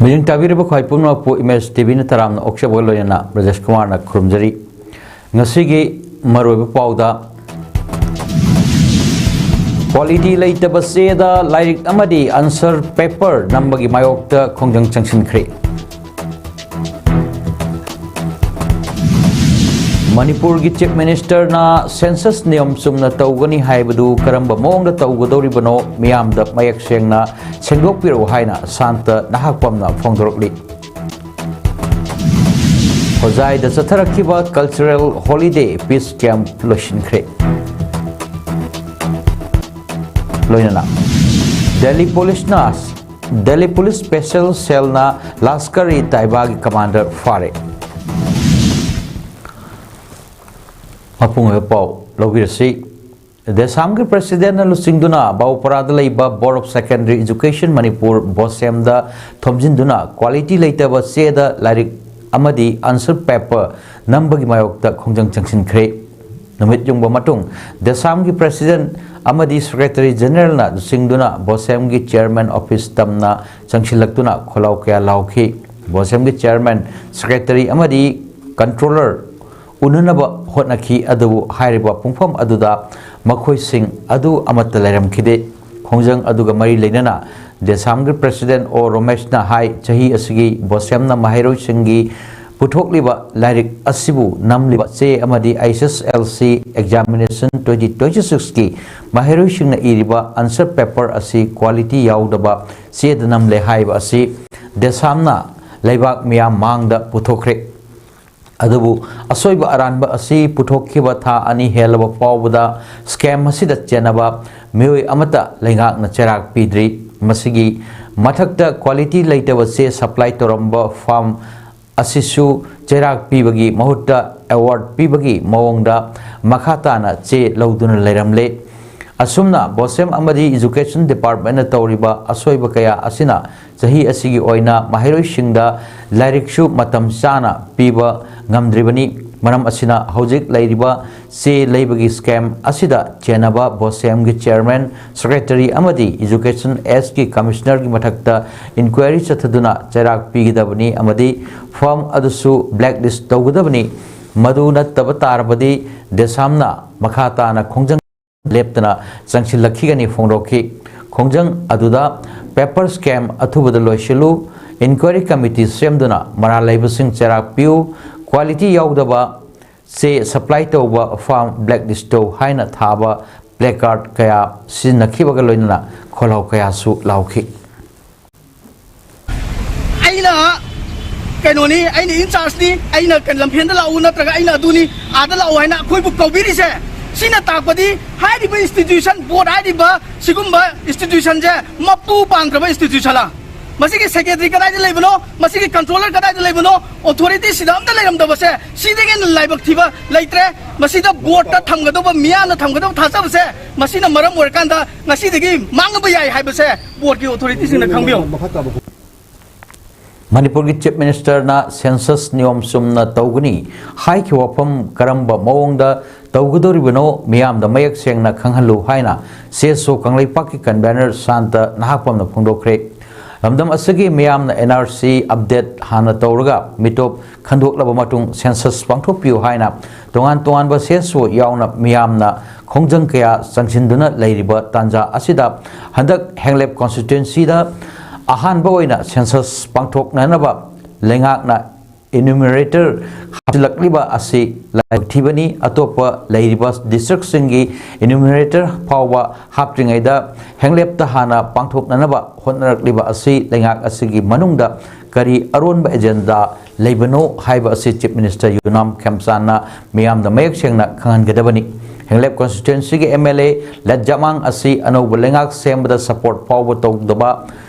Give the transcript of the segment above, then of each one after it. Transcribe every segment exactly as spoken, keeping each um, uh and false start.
ꯃꯤꯠꯌꯦꯡ ꯇꯥꯕꯤꯔꯤꯕ ꯈ꯭ꯋꯥꯏ ꯄꯨꯝꯅꯃꯛꯄꯨ ꯏꯃꯦꯖ ꯇꯤꯚꯤꯅ ꯇꯔꯥꯝꯅ ꯑꯣꯛꯆꯕꯒ ꯂꯣꯏꯅꯅ ꯕ꯭ꯔꯖꯦꯁ ꯀꯨꯃꯥꯔꯅ ꯈꯨꯔꯨꯝꯖꯔꯤ꯫ ꯉꯁꯤꯒꯤ ꯃꯔꯨꯑꯣꯏꯕ ꯄꯥꯎꯗ, ꯀ꯭ꯋꯥꯂꯤꯇꯤ ꯂꯩꯇꯕ ꯆꯦꯗ ꯂꯥꯏꯔꯤꯛ ꯑꯃꯗꯤ ꯑꯟꯁꯔ ꯄꯦꯄꯔ ꯅꯝꯕꯒꯤ ꯃꯥꯌꯣꯛꯇ ꯈꯣꯡꯖꯪ ꯆꯪꯁꯤꯟꯈ꯭ꯔꯦ꯫ ꯃꯅꯤꯄꯨꯔꯒꯤ ꯆꯤꯐ ꯃꯤꯅꯤꯁꯇꯔꯅ ꯁꯦꯟꯁꯁ ꯅꯤꯌꯝ ꯆꯨꯝꯅ ꯇꯧꯒꯅꯤ ꯍꯥꯏꯕꯗꯨ ꯀꯔꯝꯕ ꯃꯑꯣꯡꯗ ꯇꯧꯒꯗꯧꯔꯤꯕꯅꯣ, ꯃꯤꯌꯥꯝꯗ ꯃꯌꯦꯛ ꯁꯦꯡꯅ ꯁꯦꯡꯗꯣꯛꯄꯤꯔꯛꯎ ꯍꯥꯏꯅ ꯁꯥꯟꯇ ꯅꯍꯥꯛꯄꯝꯅ ꯐꯣꯡꯗꯣꯔꯛꯂꯤ꯫ ꯍꯣꯖꯥꯏꯗ ꯆꯠꯊꯔꯛꯈꯤꯕ ꯀꯜꯆꯔꯦꯜ ꯍꯣꯂꯤꯗꯦ ꯄꯤꯁ ꯀꯦꯝꯞ ꯂꯣꯏꯁꯤꯟꯈ꯭ꯔꯦ꯫ ꯂꯣꯏꯅꯅ ꯗꯦꯜꯂꯤ ꯄꯨꯂꯤꯁꯅ, ꯗꯦꯜꯂꯤ ꯄꯨꯂꯤꯁ ꯁ꯭ꯄꯦꯁꯦꯜ ꯁꯦꯜꯅ ꯂꯥꯁꯀꯔ ꯏ ꯇꯥꯏꯕꯥꯒꯤ ꯀꯃꯥꯟꯗꯔ ꯐꯥꯔꯦ꯫ ꯃꯄꯨꯡ ꯑꯣꯏꯕ ꯄꯥꯎ ꯂꯧꯕꯤꯔꯁꯤ꯫ ꯗꯦꯁꯥꯝꯒꯤ ꯄ꯭ꯔꯦꯁꯤꯗꯦꯟꯠꯅ ꯂꯨꯆꯤꯡꯗꯨꯅ ꯕꯥꯎꯄꯔꯥꯗ ꯂꯩꯕ Board of Secondary Education Manipur, ꯕꯣꯁꯦꯝꯗ ꯊꯣꯝꯖꯤꯟꯗꯨꯅ ꯀ꯭ꯋꯥꯂꯤꯇꯤ ꯂꯩꯇꯕ ꯆꯦꯗ ꯂꯥꯏꯔꯤꯛ ꯑꯃꯗꯤ ꯑꯟꯁꯔ ꯄꯦꯄꯔ ꯅꯝꯕꯒꯤ ꯃꯥꯌꯣꯛꯇ ꯈꯣꯡꯖꯪ ꯆꯪꯁꯤꯟꯈ꯭ꯔꯦ꯫ ꯅꯨꯃꯤꯠ ꯌꯨꯡꯕ ꯃꯇꯨꯡ ꯗꯦꯁꯥꯝꯒꯤ ꯄ꯭ꯔꯦꯁꯤꯗꯦꯟꯠ ꯑꯃꯗꯤ ꯁꯦꯀ꯭ꯔꯦꯇꯔꯤ ꯖꯦꯅꯔꯦꯜꯅ ꯂꯨꯆꯤꯡꯗꯨꯅ ꯕꯣꯁꯦꯝꯒꯤ ꯆꯤꯌꯔꯃꯦꯟ ꯑꯣꯐꯤꯁ ꯇꯝꯅ ꯆꯪꯁꯤꯜꯂꯛꯇꯨꯅ ꯈꯣꯜꯂꯥꯎ ꯀꯌꯥ ꯂꯥꯎꯈꯤ꯫ ꯕꯣꯁꯦꯝꯒꯤ ꯆꯤꯌꯔꯃꯦꯟ, ꯁꯦꯀ꯭ꯔꯦꯇꯔꯤ ꯑꯃꯗꯤ ꯀꯟꯇ꯭ꯔꯣꯂꯔ ꯎꯅꯅꯕ ꯍꯣꯠꯅꯈꯤ, ꯑꯗꯨꯕꯨ ꯍꯥꯏꯔꯤꯕ ꯄꯨꯡꯐꯝ ꯑꯗꯨꯗ ꯃꯈꯣꯏꯁꯤꯡ ꯑꯗꯨ ꯑꯃꯠꯇ ꯂꯩꯔꯝꯈꯤꯗꯦ꯫ ꯈꯣꯡꯖꯪ ꯑꯗꯨꯒ ꯃꯔꯤ ꯂꯩꯅꯅ ꯗꯦꯁꯥꯝꯒꯤ ꯄ꯭ꯔꯦꯁꯤꯗꯦꯟꯠ ꯑꯣ ꯔꯣꯃꯦꯁꯅ ꯍꯥꯏ, ꯆꯍꯤ ꯑꯁꯤꯒꯤ ꯕꯣꯁꯦꯝꯅ ꯃꯍꯩꯔꯣꯏꯁꯤꯡꯒꯤ ꯄꯨꯊꯣꯛꯂꯤꯕ ꯂꯥꯏꯔꯤꯛ ꯑꯁꯤꯕꯨ ꯅꯝꯂꯤꯕ ꯆꯦ ꯑꯃꯗꯤ H S L C examination twenty twenty-six ꯀꯤ ꯃꯍꯩꯔꯣꯏꯁꯤꯡꯅ ꯏꯔꯤꯕ ꯑꯟꯁꯔ ꯄꯦꯄꯔ ꯑꯁꯤ ꯀ꯭ꯋꯥꯂꯤꯇꯤ ꯌꯥꯎꯗꯕ ꯆꯦꯗ ꯅꯝꯂꯦ ꯍꯥꯏꯕ ꯑꯁꯤ ꯗꯦꯁꯥꯝꯅ ꯂꯩꯕꯥꯛ ꯃꯤꯌꯥꯝ ꯃꯥꯡꯗ ꯄꯨꯊꯣꯛꯈ꯭ꯔꯦ꯫ ꯑꯗꯨꯕꯨ ꯑꯁꯣꯏꯕ ꯑꯔꯥꯟꯕ ꯑꯁꯤ ꯄꯨꯊꯣꯛꯈꯤꯕ ꯊꯥ ꯑꯅꯤ ꯍꯦꯜꯂꯕ ꯐꯥꯎꯕꯗ ꯁ꯭ꯀꯦꯝ ꯑꯁꯤꯗ ꯆꯦꯟꯅꯕ ꯃꯤꯑꯣꯏ ꯑꯃꯠꯇ ꯂꯩꯉꯥꯛꯅ ꯆꯩꯔꯥꯛ ꯄꯤꯗ꯭ꯔꯤ꯫ ꯃꯁꯤꯒꯤ ꯃꯊꯛꯇ ꯀ꯭ꯋꯥꯂꯤꯇꯤ ꯂꯩꯇꯕ ꯆꯦ ꯁꯄ꯭ꯂꯥꯏ ꯇꯧꯔꯝꯕ ꯐꯥꯔꯝ ꯑꯁꯤꯁꯨ ꯆꯩꯔꯥꯛ ꯄꯤꯕꯒꯤ ꯃꯍꯨꯠꯇ ꯑꯦꯋꯥꯔꯗ ꯄꯤꯕꯒꯤ ꯃꯑꯣꯡꯗ ꯃꯈꯥ ꯇꯥꯅ ꯆꯦ ꯂꯧꯗꯨꯅ ꯂꯩꯔꯝꯂꯦ꯫ ꯑꯁꯨꯝꯅ ꯕꯣꯁꯦꯝ ꯑꯃꯗꯤ ꯏꯖꯨꯀꯦꯁꯟ ꯗꯤꯄꯥꯔꯠꯃꯦꯟꯠꯅ ꯇꯧꯔꯤꯕ ꯑꯁꯣꯏꯕ ꯀꯌꯥ ꯑꯁꯤꯅ ꯆꯍꯤ ꯑꯁꯤꯒꯤ ꯑꯣꯏꯅ ꯃꯍꯩꯔꯣꯏꯁꯤꯡꯗ ꯂꯥꯏꯔꯤꯛꯁꯨ ꯃꯇꯝ ꯆꯥꯅ ꯄꯤꯕ ꯉꯝꯗ꯭ꯔꯤꯕꯅꯤ꯫ ꯃꯔꯝ ꯑꯁꯤꯅ ꯍꯧꯖꯤꯛ ꯂꯩꯔꯤꯕ ꯆꯦ ꯂꯩꯕꯒꯤ scam ꯑꯁꯤꯗ ꯆꯦꯟꯅꯕ ꯕꯣꯁꯦꯝꯒꯤ chairman, secretary ꯑꯃꯗꯤ education ꯀꯤ commissioner ꯒꯤ ꯃꯊꯛꯇ inquiry ꯆꯠꯊꯗꯨꯅ ꯆꯩꯔꯥꯛ ꯄꯤꯒꯗꯕꯅꯤ ꯑꯃꯗꯤ firm ꯑꯗꯨꯁꯨ blacklist ꯇꯧꯒꯗꯕꯅꯤ꯫ ꯃꯗꯨ ꯅꯠꯇꯕ ꯇꯥꯔꯕꯗꯤ ꯗꯦꯁꯥꯝꯅ ꯃꯈꯥ ꯇꯥꯅ ꯈꯣꯡꯖꯪ ꯂꯦꯞꯇꯅ ꯆꯪꯁꯤꯜꯂꯛꯈꯤꯒꯅꯤ ꯐꯣꯡꯗꯣꯛꯈꯤ꯫ ꯈꯣꯡꯖꯪ ꯑꯗꯨꯗ paper scam ꯑꯊꯨꯕꯗ ꯂꯣꯏꯁꯤꯜꯂꯨ, inquiry committee ꯁꯦꯝꯗꯨꯅ ꯃꯔꯥꯜ ꯂꯩꯕꯁꯤꯡ ꯆꯩꯔꯥꯛ ꯄꯤꯌꯨ, quality ꯌꯥꯎꯗꯕ ꯆꯦ supply ꯇꯧꯕ firm blacklist ꯇꯧ ꯍꯥꯏꯅ ꯊꯥꯕ placard ꯀꯌꯥ ꯁꯤꯖꯤꯟꯅꯈꯤꯕꯒ ꯂꯣꯏꯅꯅ ꯈꯣꯜꯂꯥꯎ ꯀꯌꯥꯁꯨ ꯂꯥꯎꯈꯤ꯫ ꯑꯩꯅ ꯀꯩꯅꯣꯅꯤ, ꯑꯩꯅ in charge ꯅꯤ, ꯑꯩꯅ ꯀꯩꯅꯣ ꯂꯝꯐꯦꯟꯗ ꯂꯥꯛꯎ ꯅꯠꯇ꯭ꯔꯒ ꯑꯩꯅ ꯑꯗꯨꯅꯤ, ꯑꯥꯗ ꯂꯥꯛꯎ ꯍꯥꯏꯅ ꯑꯩꯈꯣꯏꯕꯨ ꯀꯧꯕꯤꯔꯤꯁꯦ꯫ ꯁꯤꯅ ꯇꯥꯛꯄꯗꯤ ꯍꯥꯏꯔꯤꯕ institution, board ꯍꯥꯏꯔꯤꯕ ꯁꯤꯒꯨꯝꯕ institution ꯁꯦ ꯃꯄꯨ ꯄꯥꯡꯈ꯭ꯔꯕ institution ꯂ? ꯃꯁꯤꯒꯤ secretary ꯀꯗꯥꯏꯗ ꯂꯩꯕꯅꯣ? ꯃꯁꯤꯒꯤ controller ꯀꯗꯥꯏꯗ ꯂꯩꯕꯅꯣ? Authority ꯁꯤꯗ ꯑꯝꯇ ꯂꯩꯔꯝꯗꯕꯁꯦ, ꯁꯤꯗꯒꯤ ꯍꯦꯟꯅ ꯂꯥꯏꯕꯛ ꯊꯤꯕ ꯂꯩꯇ꯭ꯔꯦ꯫ ꯃꯁꯤꯗ board ꯇ ꯊꯝꯒꯗꯧꯕ, ꯃꯤꯌꯥꯝꯅ ꯊꯝꯒꯗꯧꯕ ꯊꯥꯖꯕꯁꯦ, ꯃꯁꯤꯅ ꯃꯔꯝ ꯑꯣꯏꯔꯀꯥꯟꯗ ꯉꯁꯤꯗꯒꯤ ꯃꯥꯡꯉꯕ ꯌꯥꯏ ꯍꯥꯏꯕꯁꯦ board ꯀꯤ authority ꯁꯤꯡꯅ ꯈꯪꯕꯤꯌꯨ꯫ ꯃꯅꯤꯄꯨꯔꯒꯤ Chief Minister ꯅ census ꯅꯤꯌꯣꯝ ꯆꯨꯝꯅ ꯇꯧꯒꯅꯤ ꯍꯥꯏꯈꯤꯕ ꯋꯥꯐꯝ ꯀꯔꯝꯕ ꯃꯑꯣꯡꯗ ꯇꯧꯒꯗꯧꯔꯤꯕꯅꯣ ꯃꯤꯌꯥꯝꯗ ꯃꯌꯦꯛ ꯁꯦꯡꯅ ꯈꯪꯍꯜꯂꯨ ꯍꯥꯏꯅ CSO ꯀꯪꯂꯩꯄꯥꯛꯀꯤ convener ꯁꯥꯟꯇ ꯅꯍꯥꯛꯄꯝꯅ ꯐꯣꯡꯗꯣꯛꯈ꯭ꯔꯦ꯫ ꯂꯝꯗꯝ ꯑꯁꯤꯒꯤ ꯃꯤꯌꯥꯝꯅ NRC update ꯍꯥꯟꯅ ꯇꯧꯔꯒ ꯃꯤꯇꯣꯞ ꯈꯟꯗꯣꯛꯂꯕ ꯃꯇꯨꯡ census ꯄꯥꯡꯊꯣꯛꯄꯤꯌꯨ ꯍꯥꯏꯅ ꯇꯣꯉꯥꯟ ꯇꯣꯉꯥꯟꯕ CSO ꯌꯥꯎꯅ ꯃꯤꯌꯥꯝꯅ ꯈꯣꯡꯖꯪ ꯀꯌꯥ ꯆꯪꯁꯤꯟꯗꯨꯅ ꯂꯩꯔꯤꯕ ꯇꯥꯟꯖꯥ ꯑꯁꯤꯗ ꯍꯟꯗꯛ ꯍꯦꯡꯂꯦꯞ constituency ꯗ ꯑꯍꯥꯟꯕ ꯑꯣꯏꯅ census ꯄꯥꯡꯊꯣꯛꯅꯅꯕ ꯂꯩꯉꯥꯛꯅ enumerator ꯍꯥꯞꯆꯤꯜꯂꯛꯂꯤꯕ ꯑꯁꯤ ꯂꯥꯏꯕꯛ ꯊꯤꯕꯅꯤ꯫ ꯑꯇꯣꯞꯄ ꯂꯩꯔꯤꯕ district ꯁꯤꯡꯒꯤ enumerator ꯐꯥꯎꯕ ꯍꯥꯞꯇ꯭ꯔꯤꯉꯩꯗ ꯍꯦꯡꯂꯦꯞꯇ ꯍꯥꯟꯅ ꯄꯥꯡꯊꯣꯛꯅꯅꯕ ꯍꯣꯠꯅꯔꯛꯂꯤꯕ ꯑꯁꯤ ꯂꯩꯉꯥꯛ ꯑꯁꯤꯒꯤ ꯃꯅꯨꯡꯗ ꯀꯔꯤ ꯑꯔꯣꯟꯕ agenda ꯂꯩꯕꯅꯣ ꯍꯥꯏꯕ ꯑꯁꯤ Chief Minister ꯌꯨꯅꯥꯝ ꯈꯦꯝꯆꯥꯟꯅ ꯃꯤꯌꯥꯝꯗ ꯃꯌꯦꯛ ꯁꯦꯡꯅ ꯈꯪꯍꯟꯒꯗꯕꯅꯤ꯫ ꯍꯦꯡꯂꯦꯞ constituency ꯒꯤ MLA ꯂꯠꯖꯥꯃꯥꯡ ꯑꯁꯤ ꯑꯅꯧꯕ ꯂꯩꯉꯥꯛ ꯁꯦꯝꯕꯗ support ꯐꯥꯎꯕ ꯇꯧꯗꯕ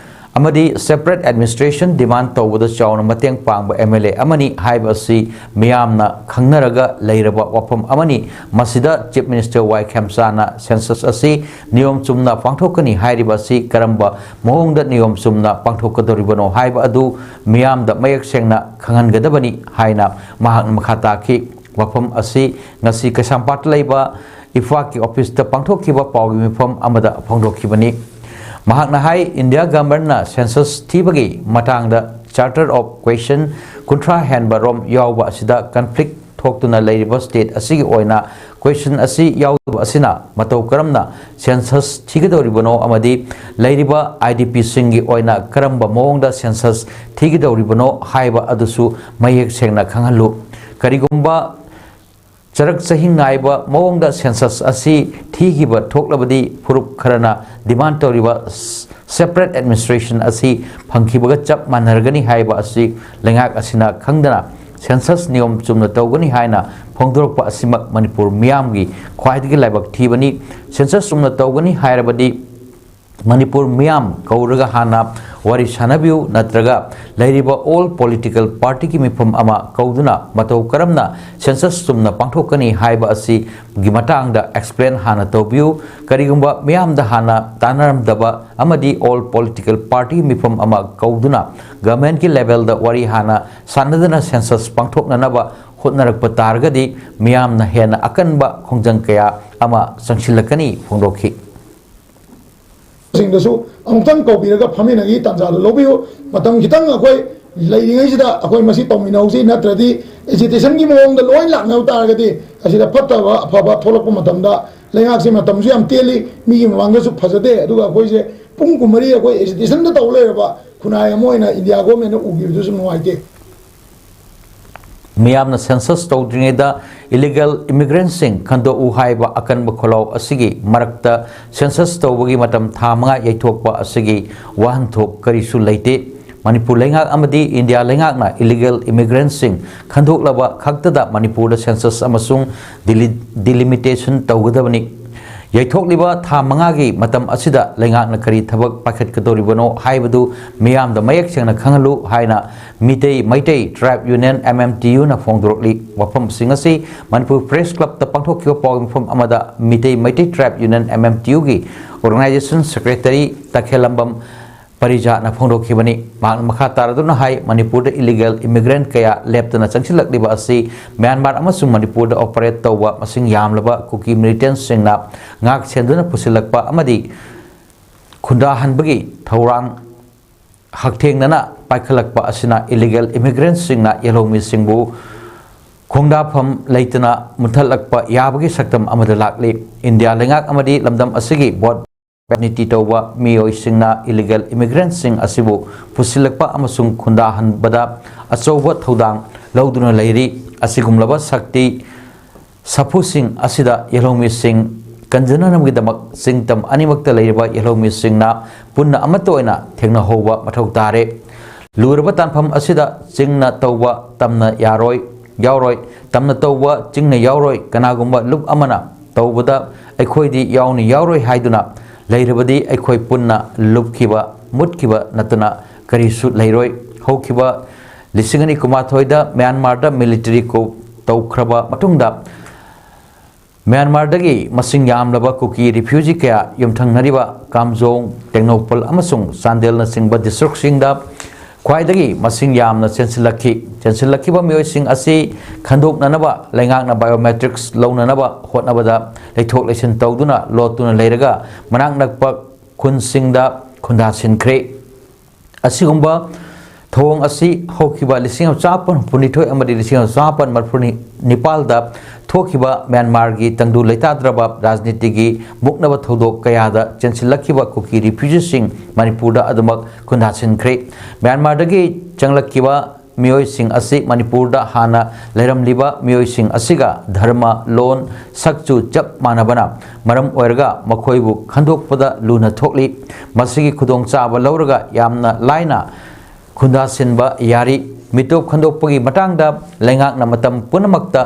ꯑꯃꯗꯤ separate administration demand ꯇꯧꯕꯗ ꯆꯥꯎꯅ ꯃꯇꯦꯡ ꯄꯥꯡꯕ MLA ꯑꯃꯅꯤ ꯍꯥꯏꯕ ꯑꯁꯤ ꯃꯤꯌꯥꯝꯅ ꯈꯪꯅꯔꯒ ꯂꯩꯔꯕ ꯋꯥꯐꯝ ꯑꯃꯅꯤ꯫ ꯃꯁꯤꯗ Chief Minister ꯋꯥꯏ ꯈꯦꯝꯆꯥꯟꯅ census ꯑꯁꯤ ꯅꯤꯌꯣꯝ ꯆꯨꯝꯅ ꯄꯥꯡꯊꯣꯛꯀꯅꯤ ꯍꯥꯏꯔꯤꯕ ꯑꯁꯤ ꯀꯔꯝꯕ ꯃꯑꯣꯡꯗ ꯅꯤꯌꯣꯝ ꯆꯨꯝꯅ ꯄꯥꯡꯊꯣꯛꯀꯗꯧꯔꯤꯕꯅꯣ ꯍꯥꯏꯕ ꯑꯗꯨ ꯃꯤꯌꯥꯝꯗ ꯃꯌꯦꯛ ꯁꯦꯡꯅ ꯈꯪꯍꯟꯒꯗꯕꯅꯤ ꯍꯥꯏꯅ ꯃꯍꯥꯛꯅ ꯃꯈꯥ ꯇꯥꯈꯤ꯫ ꯋꯥꯐꯝ ꯑꯁꯤ ꯉꯁꯤ ꯀꯩꯁꯥꯝꯄꯥꯠꯇ ꯂꯩꯕ ꯏꯐꯥꯛꯀꯤ ꯑꯣꯐꯤꯁꯇ ꯄꯥꯡꯊꯣꯛꯈꯤꯕ ꯄꯥꯎꯒꯤ ꯃꯤꯐꯝ ꯑꯃꯗ ꯐꯣꯡꯗꯣꯛꯈꯤꯕꯅꯤ꯫ ꯃꯍꯥꯛꯅ ꯍꯥꯏ, ꯏꯟꯗꯤꯌꯥ ꯒꯚꯔꯟꯃꯦꯟꯠꯅ ꯁꯦꯟꯁꯁ ꯊꯤꯕꯒꯤ ꯃꯇꯥꯡꯗ ꯆꯥꯔꯇꯔ ꯑꯣꯐ ꯀ꯭ꯋꯦꯁꯟ ꯀꯨꯟꯊ꯭ꯔꯥ ꯍꯦꯟꯕ ꯔꯣꯝ ꯌꯥꯎꯕ ꯑꯁꯤꯗ ꯀꯟꯐ꯭ꯂꯤꯛ ꯊꯣꯛꯇꯨꯅ ꯂꯩꯔꯤꯕ ꯁ꯭ꯇꯦꯠ ꯑꯁꯤꯒꯤ ꯑꯣꯏꯅ ꯀ꯭ꯋꯦꯁꯟ ꯑꯁꯤ ꯌꯥꯎꯗꯕ ꯑꯁꯤꯅ ꯃꯇꯧ ꯀꯔꯝꯅ ꯁꯦꯟꯁꯁ ꯊꯤꯒꯗꯧꯔꯤꯕꯅꯣ ꯑꯃꯗꯤ ꯂꯩꯔꯤꯕ ꯑꯥꯏ ꯗꯤ ꯄꯤꯁꯤꯡꯒꯤ ꯑꯣꯏꯅ ꯀꯔꯝꯕ ꯃꯑꯣꯡꯗ ꯁꯦꯟꯁꯁ ꯊꯤꯒꯗꯧꯔꯤꯕꯅꯣ ꯍꯥꯏꯕ ꯑꯗꯨꯁꯨ ꯃꯌꯦꯛ ꯁꯦꯡꯅ ꯈꯪꯍꯜꯂꯨ꯫ ꯀꯔꯤꯒꯨꯝꯕ ꯆꯔꯛ ꯆꯍꯤꯡ ꯅꯥꯏꯕ ꯃꯑꯣꯡꯗ ꯁꯦꯟꯁꯁ ꯑꯁꯤ ꯊꯤꯈꯤꯕ ꯊꯣꯛꯂꯕꯗꯤ, ꯐꯨꯔꯨꯞ ꯈꯔꯅ ꯗꯤꯃꯥꯟ ꯇꯧꯔꯤꯕ ꯁꯦꯄꯔꯦꯠ ꯑꯦꯗꯃꯤꯅꯤꯁꯇ꯭ꯔꯦꯁꯟ ꯑꯁꯤ ꯐꯪꯈꯤꯕꯒ ꯆꯞ ꯃꯥꯟꯅꯔꯒꯅꯤ ꯍꯥꯏꯕ ꯑꯁꯤ ꯂꯩꯉꯥꯛ ꯑꯁꯤꯅ ꯈꯪꯗꯅ ꯁꯦꯟꯁꯁ ꯅꯤꯌꯣꯝ ꯆꯨꯝꯅ ꯇꯧꯒꯅꯤ ꯍꯥꯏꯅ ꯐꯣꯡꯗꯣꯔꯛꯄ ꯑꯁꯤꯃꯛ ꯃꯅꯤꯄꯨꯔ ꯃꯤꯌꯥꯝꯒꯤ ꯈ꯭ꯋꯥꯏꯗꯒꯤ ꯂꯥꯏꯕꯛ ꯊꯤꯕꯅꯤ꯫ ꯁꯦꯟꯁꯁ ꯆꯨꯝꯅ ꯇꯧꯒꯅꯤ ꯍꯥꯏꯔꯕꯗꯤ ꯃꯅꯤꯄꯨꯔ ꯃꯤꯌꯥꯝ ꯀꯧꯔꯒ ꯍꯥꯟꯅ ꯋꯥꯔꯤ ꯁꯥꯟꯅꯕꯤꯌꯨ, ꯅꯠꯇ꯭ꯔꯒ ꯂꯩꯔꯤꯕ ꯑꯣꯜ ꯄꯣꯂꯤꯇꯤꯀꯦꯜ ꯄꯥꯔꯇꯤꯒꯤ ꯃꯤꯐꯝ ꯑꯃ ꯀꯧꯗꯨꯅ ꯃꯇꯧ ꯀꯔꯝꯅ ꯁꯦꯟꯁꯁ ꯆꯨꯝꯅ ꯄꯥꯡꯊꯣꯛꯀꯅꯤ ꯍꯥꯏꯕ ꯑꯁꯤꯒꯤ ꯃꯇꯥꯡꯗ ꯑꯦꯛꯁꯄ꯭ꯂꯦꯟ ꯍꯥꯟꯅ ꯇꯧꯕꯤꯌꯨ꯫ ꯀꯔꯤꯒꯨꯝꯕ ꯃꯤꯌꯥꯝꯗ ꯍꯥꯟꯅ ꯇꯥꯟꯅꯔꯝꯗꯕ ꯑꯃꯗꯤ ꯑꯣꯜ ꯄꯣꯂꯤꯇꯤꯀꯦꯜ ꯄꯥꯔꯇꯤꯒꯤ ꯃꯤꯐꯝ ꯑꯃ ꯀꯧꯗꯨꯅ ꯒꯚꯔꯟꯃꯦꯟꯠꯀꯤ ꯂꯦꯚꯦꯜꯗ ꯋꯥꯔꯤ ꯍꯥꯟꯅ ꯁꯥꯟꯅꯗꯨꯅ ꯁꯦꯟꯁꯁ ꯄꯥꯡꯊꯣꯛꯅꯅꯕ ꯍꯣꯠꯅꯔꯛꯄ ꯇꯥꯔꯒꯗꯤ ꯃꯤꯌꯥꯝꯅ ꯍꯦꯟꯅ ꯑꯀꯟꯕ ꯈꯣꯡꯖꯪ ꯀꯌꯥ ꯑꯃ ꯆꯪꯁꯤꯜꯂꯛꯀꯅꯤ ꯐꯣꯡꯗꯣꯛꯈꯤ꯫ ꯁꯤꯡꯗꯁꯨ ꯑꯃꯨꯛꯇꯪ ꯀꯧꯕꯤꯔꯒ ꯐꯝꯃꯤꯟꯅꯒꯤ ꯇꯥꯟꯖꯥꯗꯨ ꯂꯧꯕꯤꯌꯨ꯫ ꯃꯇꯝ ꯈꯤꯇꯪ ꯑꯩꯈꯣꯏ ꯂꯩꯔꯤꯉꯩꯁꯤꯗ ꯑꯩꯈꯣꯏ ꯃꯁꯤ ꯇꯧꯃꯤꯟꯅꯍꯧꯁꯤ, ꯅꯠꯇ꯭ꯔꯗꯤ ꯑꯦꯖꯤꯇꯦꯁꯟꯒꯤ ꯃꯑꯣꯡꯗ ꯂꯣꯏ ꯂꯥꯛꯅꯕ ꯇꯥꯔꯒꯗꯤ ꯑꯁꯤꯗ ꯐꯠꯇꯕ ꯑꯐꯕ ꯊꯣꯛꯂꯛꯄ ꯃꯇꯝꯗ ꯂꯩꯉꯥꯛꯁꯦ ꯃꯇꯝꯁꯨ ꯌꯥꯝ ꯇꯦꯜꯂꯤ, ꯃꯤꯒꯤ ꯃꯃꯥꯡꯗꯁꯨ ꯐꯖꯗꯦ, ꯑꯗꯨꯒ ꯑꯩꯈꯣꯏꯁꯦ ꯄꯨꯡ ꯀꯨꯟꯃꯔꯤ ꯑꯩꯈꯣꯏ ꯑꯦꯖꯤꯇꯦꯁꯟꯗ ꯇꯧ ꯂꯩꯔꯕ ꯈꯨꯟꯅꯥꯏ ꯑꯃ ꯑꯣꯏꯅ ꯏꯟꯗꯤꯌꯥ ꯒꯣꯔꯃꯦꯟꯅ ꯎꯈꯤꯕꯗꯨꯁꯨ ꯅꯨꯡꯉꯥꯏꯇꯦ꯫ ꯃꯤꯌꯥꯝꯅ ꯁꯦꯟꯁꯁ ꯇꯧꯗ꯭ꯔꯤꯉꯩꯗ ꯏꯂꯤꯒꯦꯜ ꯏꯃꯤꯒ꯭ꯔꯦꯟꯠꯁꯤꯡ ꯈꯟꯗꯣꯛꯎ ꯍꯥꯏꯕ ꯑꯀꯟꯕ ꯈꯣꯜꯂꯥꯎ ꯑꯁꯤꯒꯤ ꯃꯔꯛꯇ ꯁꯦꯟꯁꯁ ꯇꯧꯕꯒꯤ ꯃꯇꯝ ꯊꯥ ꯃꯉꯥ ꯌꯩꯊꯣꯛꯄ ꯑꯁꯤꯒꯤ ꯋꯥꯍꯟꯊꯣꯛ ꯀꯔꯤꯁꯨ ꯂꯩꯇꯦ꯫ ꯃꯅꯤꯄꯨꯔ ꯂꯩꯉꯥꯛ ꯑꯃꯗꯤ ꯏꯟꯗꯤꯌꯥ ꯂꯩꯉꯥꯛꯅ ꯏꯂꯤꯒꯦꯜ ꯏꯃꯤꯒ꯭ꯔꯦꯟꯠꯁꯤꯡ ꯈꯟꯗꯣꯛꯂꯕ ꯈꯛꯇꯗ ꯃꯅꯤꯄꯨꯔꯗ ꯁꯦꯟꯁꯁ ꯑꯃꯁꯨꯡ ꯗꯤꯂꯤ-, ꯗꯤꯂꯤꯃꯤꯇꯦꯁꯟ ꯇꯧꯒꯗꯕꯅꯤ꯫ ꯌꯩꯊꯣꯛꯂꯤꯕ ꯊꯥ ꯃꯉꯥꯒꯤ ꯃꯇꯝ ꯑꯁꯤꯗ ꯂꯩꯉꯥꯛꯅ ꯀꯔꯤ ꯊꯕꯛ ꯄꯥꯏꯈꯠꯀꯗꯧꯔꯤꯕꯅꯣ ꯍꯥꯏꯕꯗꯨ ꯃꯤꯌꯥꯝꯗ ꯃꯌꯦꯛ ꯁꯦꯡꯅ ꯈꯪꯍꯜꯂꯨ ꯍꯥꯏꯅ ꯃꯤꯇꯩ ꯃꯩꯇꯩ ꯇ꯭ꯔꯥꯏꯕ ꯌꯨꯅꯤꯌꯟ, ꯑꯦꯝ ꯑꯦꯝ ꯇꯤ ꯌꯨꯅ ꯐꯣꯡꯗꯣꯔꯛꯂꯤ꯫ ꯋꯥꯐꯝꯁꯤꯡ ꯑꯁꯤ ꯃꯅꯤꯄꯨꯔ ꯄ꯭ꯔꯦꯁ ꯀ꯭ꯂꯕꯇ ꯄꯥꯡꯊꯣꯛꯈꯤꯕ ꯄꯥꯎ ꯃꯤꯐꯝ ꯑꯃꯗ ꯃꯤꯇꯩ ꯃꯩꯇꯩ ꯇ꯭ꯔꯥꯏꯕ ꯌꯨꯅꯤꯌꯟ, ꯑꯦꯝ ꯑꯦꯝ ꯇꯤ ꯌꯨꯒꯤ ꯑꯣꯔꯒꯅꯥꯏꯖꯦꯁꯟ ꯁꯦꯀ꯭ꯔꯦꯇꯔꯤ ꯇꯈꯦꯂꯝꯕꯝ ꯄꯔꯤꯖꯥꯠꯅ ꯐꯣꯡꯗꯣꯛꯈꯤꯕꯅꯤ꯫ ꯃꯍꯥꯛꯅ ꯃꯈꯥ ꯇꯥꯔꯗꯨꯅ ꯍꯥꯏ, ꯃꯅꯤꯄꯨꯔꯗ ꯏꯂꯤꯒꯦꯜ ꯏꯃꯤꯒ꯭ꯔꯦꯟꯠ ꯀꯌꯥ ꯂꯦꯞꯇꯅ ꯆꯪꯁꯤꯜꯂꯛꯂꯤꯕ ꯑꯁꯤ ꯃ꯭ꯌꯥꯟꯃꯥꯔ ꯑꯃꯁꯨꯡ ꯃꯅꯤꯄꯨꯔꯗ ꯑꯣꯄꯔꯦꯠ ꯇꯧꯕ ꯃꯁꯤꯡ ꯌꯥꯝꯂꯕ ꯀꯨꯀꯤ ꯃꯤꯂꯤꯇꯦꯟꯠꯁꯤꯡꯅ ꯉꯥꯛ ꯁꯦꯟꯗꯨꯅ ꯄꯨꯁꯤꯜꯂꯛꯄ ꯑꯃꯗꯤ ꯈꯨꯟꯗꯥꯍꯟꯕꯒꯤ ꯊꯧꯔꯥꯡ ꯍꯛꯊꯦꯡꯅꯅ ꯄꯥꯏꯈꯠꯂꯛꯄ ꯑꯁꯤꯅ ꯏꯂꯤꯒꯦꯜ ꯏꯃꯤꯒ꯭ꯔꯦꯟꯠꯁꯤꯡꯅ ꯌꯦꯜꯍꯧꯃꯤꯁꯤꯡꯕꯨ ꯈꯣꯡꯗꯥꯐꯝ ꯂꯩꯇꯅ ꯃꯨꯠꯊꯠꯂꯛꯄ ꯌꯥꯕꯒꯤ ꯁꯛꯇꯝ ꯑꯃꯗ ꯂꯥꯛꯂꯤ꯫ ꯏꯟꯗꯤꯌꯥ ꯂꯩꯉꯥꯛ ꯑꯃꯗꯤ ꯂꯝꯗꯝ ꯑꯁꯤꯒꯤ ꯕꯣꯠ ꯔꯥꯖꯅꯤꯇꯤ ꯇꯧꯕ ꯃꯤꯑꯣꯏꯁꯤꯡꯅ ꯏꯂꯤꯒꯦꯜ ꯏꯃꯤꯒ꯭ꯔꯦꯟꯠꯁꯤꯡ ꯑꯁꯤꯕꯨ ꯄꯨꯁꯤꯜꯂꯛꯄ ꯑꯃꯁꯨꯡ ꯈꯨꯟꯗꯥꯍꯟꯕꯗ ꯑꯆꯧꯕ ꯊꯧꯗꯥꯡ ꯂꯧꯗꯨꯅ ꯂꯩꯔꯤ꯫ ꯑꯁꯤꯒꯨꯝꯂꯕ ꯁꯛꯇꯤ ꯁꯥꯐꯨꯁꯤꯡ ꯑꯁꯤꯗ ꯌꯦꯜꯍꯧꯃꯤꯁꯤꯡ ꯀꯟꯖꯅꯅꯕꯒꯤꯗꯃꯛ ꯆꯤꯡꯇꯝ ꯑꯅꯤꯃꯛꯇ ꯂꯩꯔꯤꯕ ꯌꯦꯜꯍꯧꯃꯤꯁꯤꯡꯅ ꯄꯨꯟꯅ ꯑꯃꯠꯇ ꯑꯣꯏꯅ ꯊꯦꯡꯅꯍꯧꯕ ꯃꯊꯧ ꯇꯥꯔꯦ꯫ ꯂꯨꯔꯕ ꯇꯥꯟꯐꯝ ꯑꯁꯤꯗ ꯆꯤꯡꯅ ꯇꯧꯕ ꯇꯝꯅ ꯌꯥꯔꯣꯏ, ꯌꯥꯎꯔꯣꯏ, ꯇꯝꯅ ꯇꯧꯕ ꯆꯤꯡꯅ ꯌꯥꯎꯔꯣꯏ, ꯀꯅꯥꯒꯨꯝꯕ ꯂꯨꯞ ꯑꯃꯅ ꯇꯧꯕꯗ ꯑꯩꯈꯣꯏꯗꯤ ꯌꯥꯎꯅꯤ ꯌꯥꯎꯔꯣꯏ ꯍꯥꯏꯗꯨꯅ ꯂꯩꯔꯕꯗꯤ ꯑꯩꯈꯣꯏ ꯄꯨꯟꯅ ꯂꯨꯞꯈꯤꯕ, ꯃꯨꯠꯈꯤꯕ ꯅꯠꯇꯅ ꯀꯔꯤꯁꯨ ꯂꯩꯔꯣꯏ꯫ ꯍꯧꯈꯤꯕ ꯂꯤꯁꯤꯡ ꯑꯅꯤ ꯀꯨꯟꯃꯥꯊꯣꯏꯗ ꯃ꯭ꯌꯥꯟꯃꯥꯔꯗ ꯃꯤꯂꯤꯇꯔꯤ ꯀꯨꯞ ꯇꯧꯈ꯭ꯔꯕ ꯃꯇꯨꯡꯗ ꯃ꯭ꯌꯥꯟꯃꯥꯔꯗꯒꯤ ꯃꯁꯤꯡ ꯌꯥꯝꯂꯕ ꯀꯨꯀꯤ ꯔꯤꯐ꯭ꯌꯨꯖꯤ ꯀꯌꯥ ꯌꯨꯝꯊꯪꯅꯔꯤꯕ ꯀꯥꯝꯖꯣꯡ, ꯇꯦꯡꯅꯧꯄꯜ ꯑꯃꯁꯨꯡ ꯆꯥꯟꯗꯦꯜꯅꯆꯤꯡꯕ ꯗꯤꯁꯇ꯭ꯔꯤꯛꯁꯤꯡꯗ ꯈ꯭ꯋꯥꯏꯗꯒꯤ ꯃꯁꯤꯡ ꯌꯥꯝꯅ ꯆꯦꯟꯁꯤꯜꯂꯛꯈꯤ꯫ ꯆꯦꯟꯁꯤꯜꯂꯛꯈꯤꯕ ꯃꯤꯑꯣꯏꯁꯤꯡ ꯑꯁꯤ ꯈꯟꯗꯣꯛꯅꯅꯕ ꯂꯩꯉꯥꯛꯅ ꯕꯥꯏꯑꯣꯃꯦꯇ꯭ꯔꯤꯛꯁ ꯂꯧꯅꯅꯕ ꯍꯣꯠꯅꯕꯗ ꯂꯩꯊꯣꯛ ꯂꯩꯁꯤꯟ ꯇꯧꯗꯨꯅ ꯂꯣꯠꯇꯨꯅ ꯂꯩꯔꯒ ꯃꯅꯥꯛ ꯅꯛꯄ ꯈꯨꯟꯁꯤꯡꯗ ꯈꯨꯟꯗꯥꯁꯤꯟꯈ꯭ꯔꯦ꯫ ꯑꯁꯤꯒꯨꯝꯕ ꯊꯧꯑꯣꯡ ꯑꯁꯤ ꯍꯧꯈꯤꯕ ꯂꯤꯁꯤꯡ ꯑꯃ ꯆꯥꯃꯥꯄꯟ ꯍꯨꯝꯐꯨꯅꯤꯊꯣꯏ ꯑꯃꯗꯤ ꯂꯤꯁꯤꯡ ꯑꯃ ꯆꯥꯃꯥꯄꯟ ꯃꯔꯤꯐꯨ ꯅꯤꯄꯥꯜꯗ ꯊꯣꯛꯈꯤꯕ ꯃ꯭ꯌꯥꯟꯃꯥꯔꯒꯤ ꯇꯪꯗꯨ ꯂꯩꯇꯥꯗ꯭ꯔꯕ ꯔꯥꯖꯅꯤꯇꯤꯒꯤ ꯃꯨꯛꯅꯕ ꯊꯧꯗꯣꯛ ꯀꯌꯥꯗ ꯆꯦꯟꯁꯤꯜꯂꯛꯈꯤꯕ ꯀꯨꯀꯤ ꯔꯤꯐ꯭ꯌꯨꯖꯤꯁꯤꯡ ꯃꯅꯤꯄꯨꯔꯗ ꯑꯗꯨꯃꯛ ꯈꯨꯟꯗꯥꯁꯤꯟꯈ꯭ꯔꯦ꯫ ꯃ꯭ꯌꯥꯟꯃꯥꯔꯗꯒꯤ ꯆꯪꯂꯛꯈꯤꯕ ꯃꯤꯑꯣꯏꯁꯤꯡ ꯑꯁꯤ ꯃꯅꯤꯄꯨꯔꯗ ꯍꯥꯟꯅ ꯂꯩꯔꯝꯂꯤꯕ ꯃꯤꯑꯣꯏꯁꯤꯡ ꯑꯁꯤꯒ ꯙꯔꯃ, ꯂꯣꯟ, ꯁꯛꯆꯨ ꯆꯞ ꯃꯥꯟꯅꯕꯅ ꯃꯔꯝ ꯑꯣꯏꯔꯒ ꯃꯈꯣꯏꯕꯨ ꯈꯟꯗꯣꯛꯄꯗ ꯂꯨꯅ ꯊꯣꯛꯂꯤ꯫ ꯃꯁꯤꯒꯤ ꯈꯨꯗꯣꯡꯆꯥꯕ ꯂꯧꯔꯒ ꯌꯥꯝꯅ ꯂꯥꯏꯅ ꯈꯨꯟꯗꯥꯁꯤꯟꯕ ꯌꯥꯔꯤ꯫ ꯃꯤꯇꯣꯞ ꯈꯟꯗꯣꯛꯄꯒꯤ ꯃꯇꯥꯡꯗ ꯂꯩꯉꯥꯛꯅ ꯃꯇꯝ ꯄꯨꯝꯅꯃꯛꯇ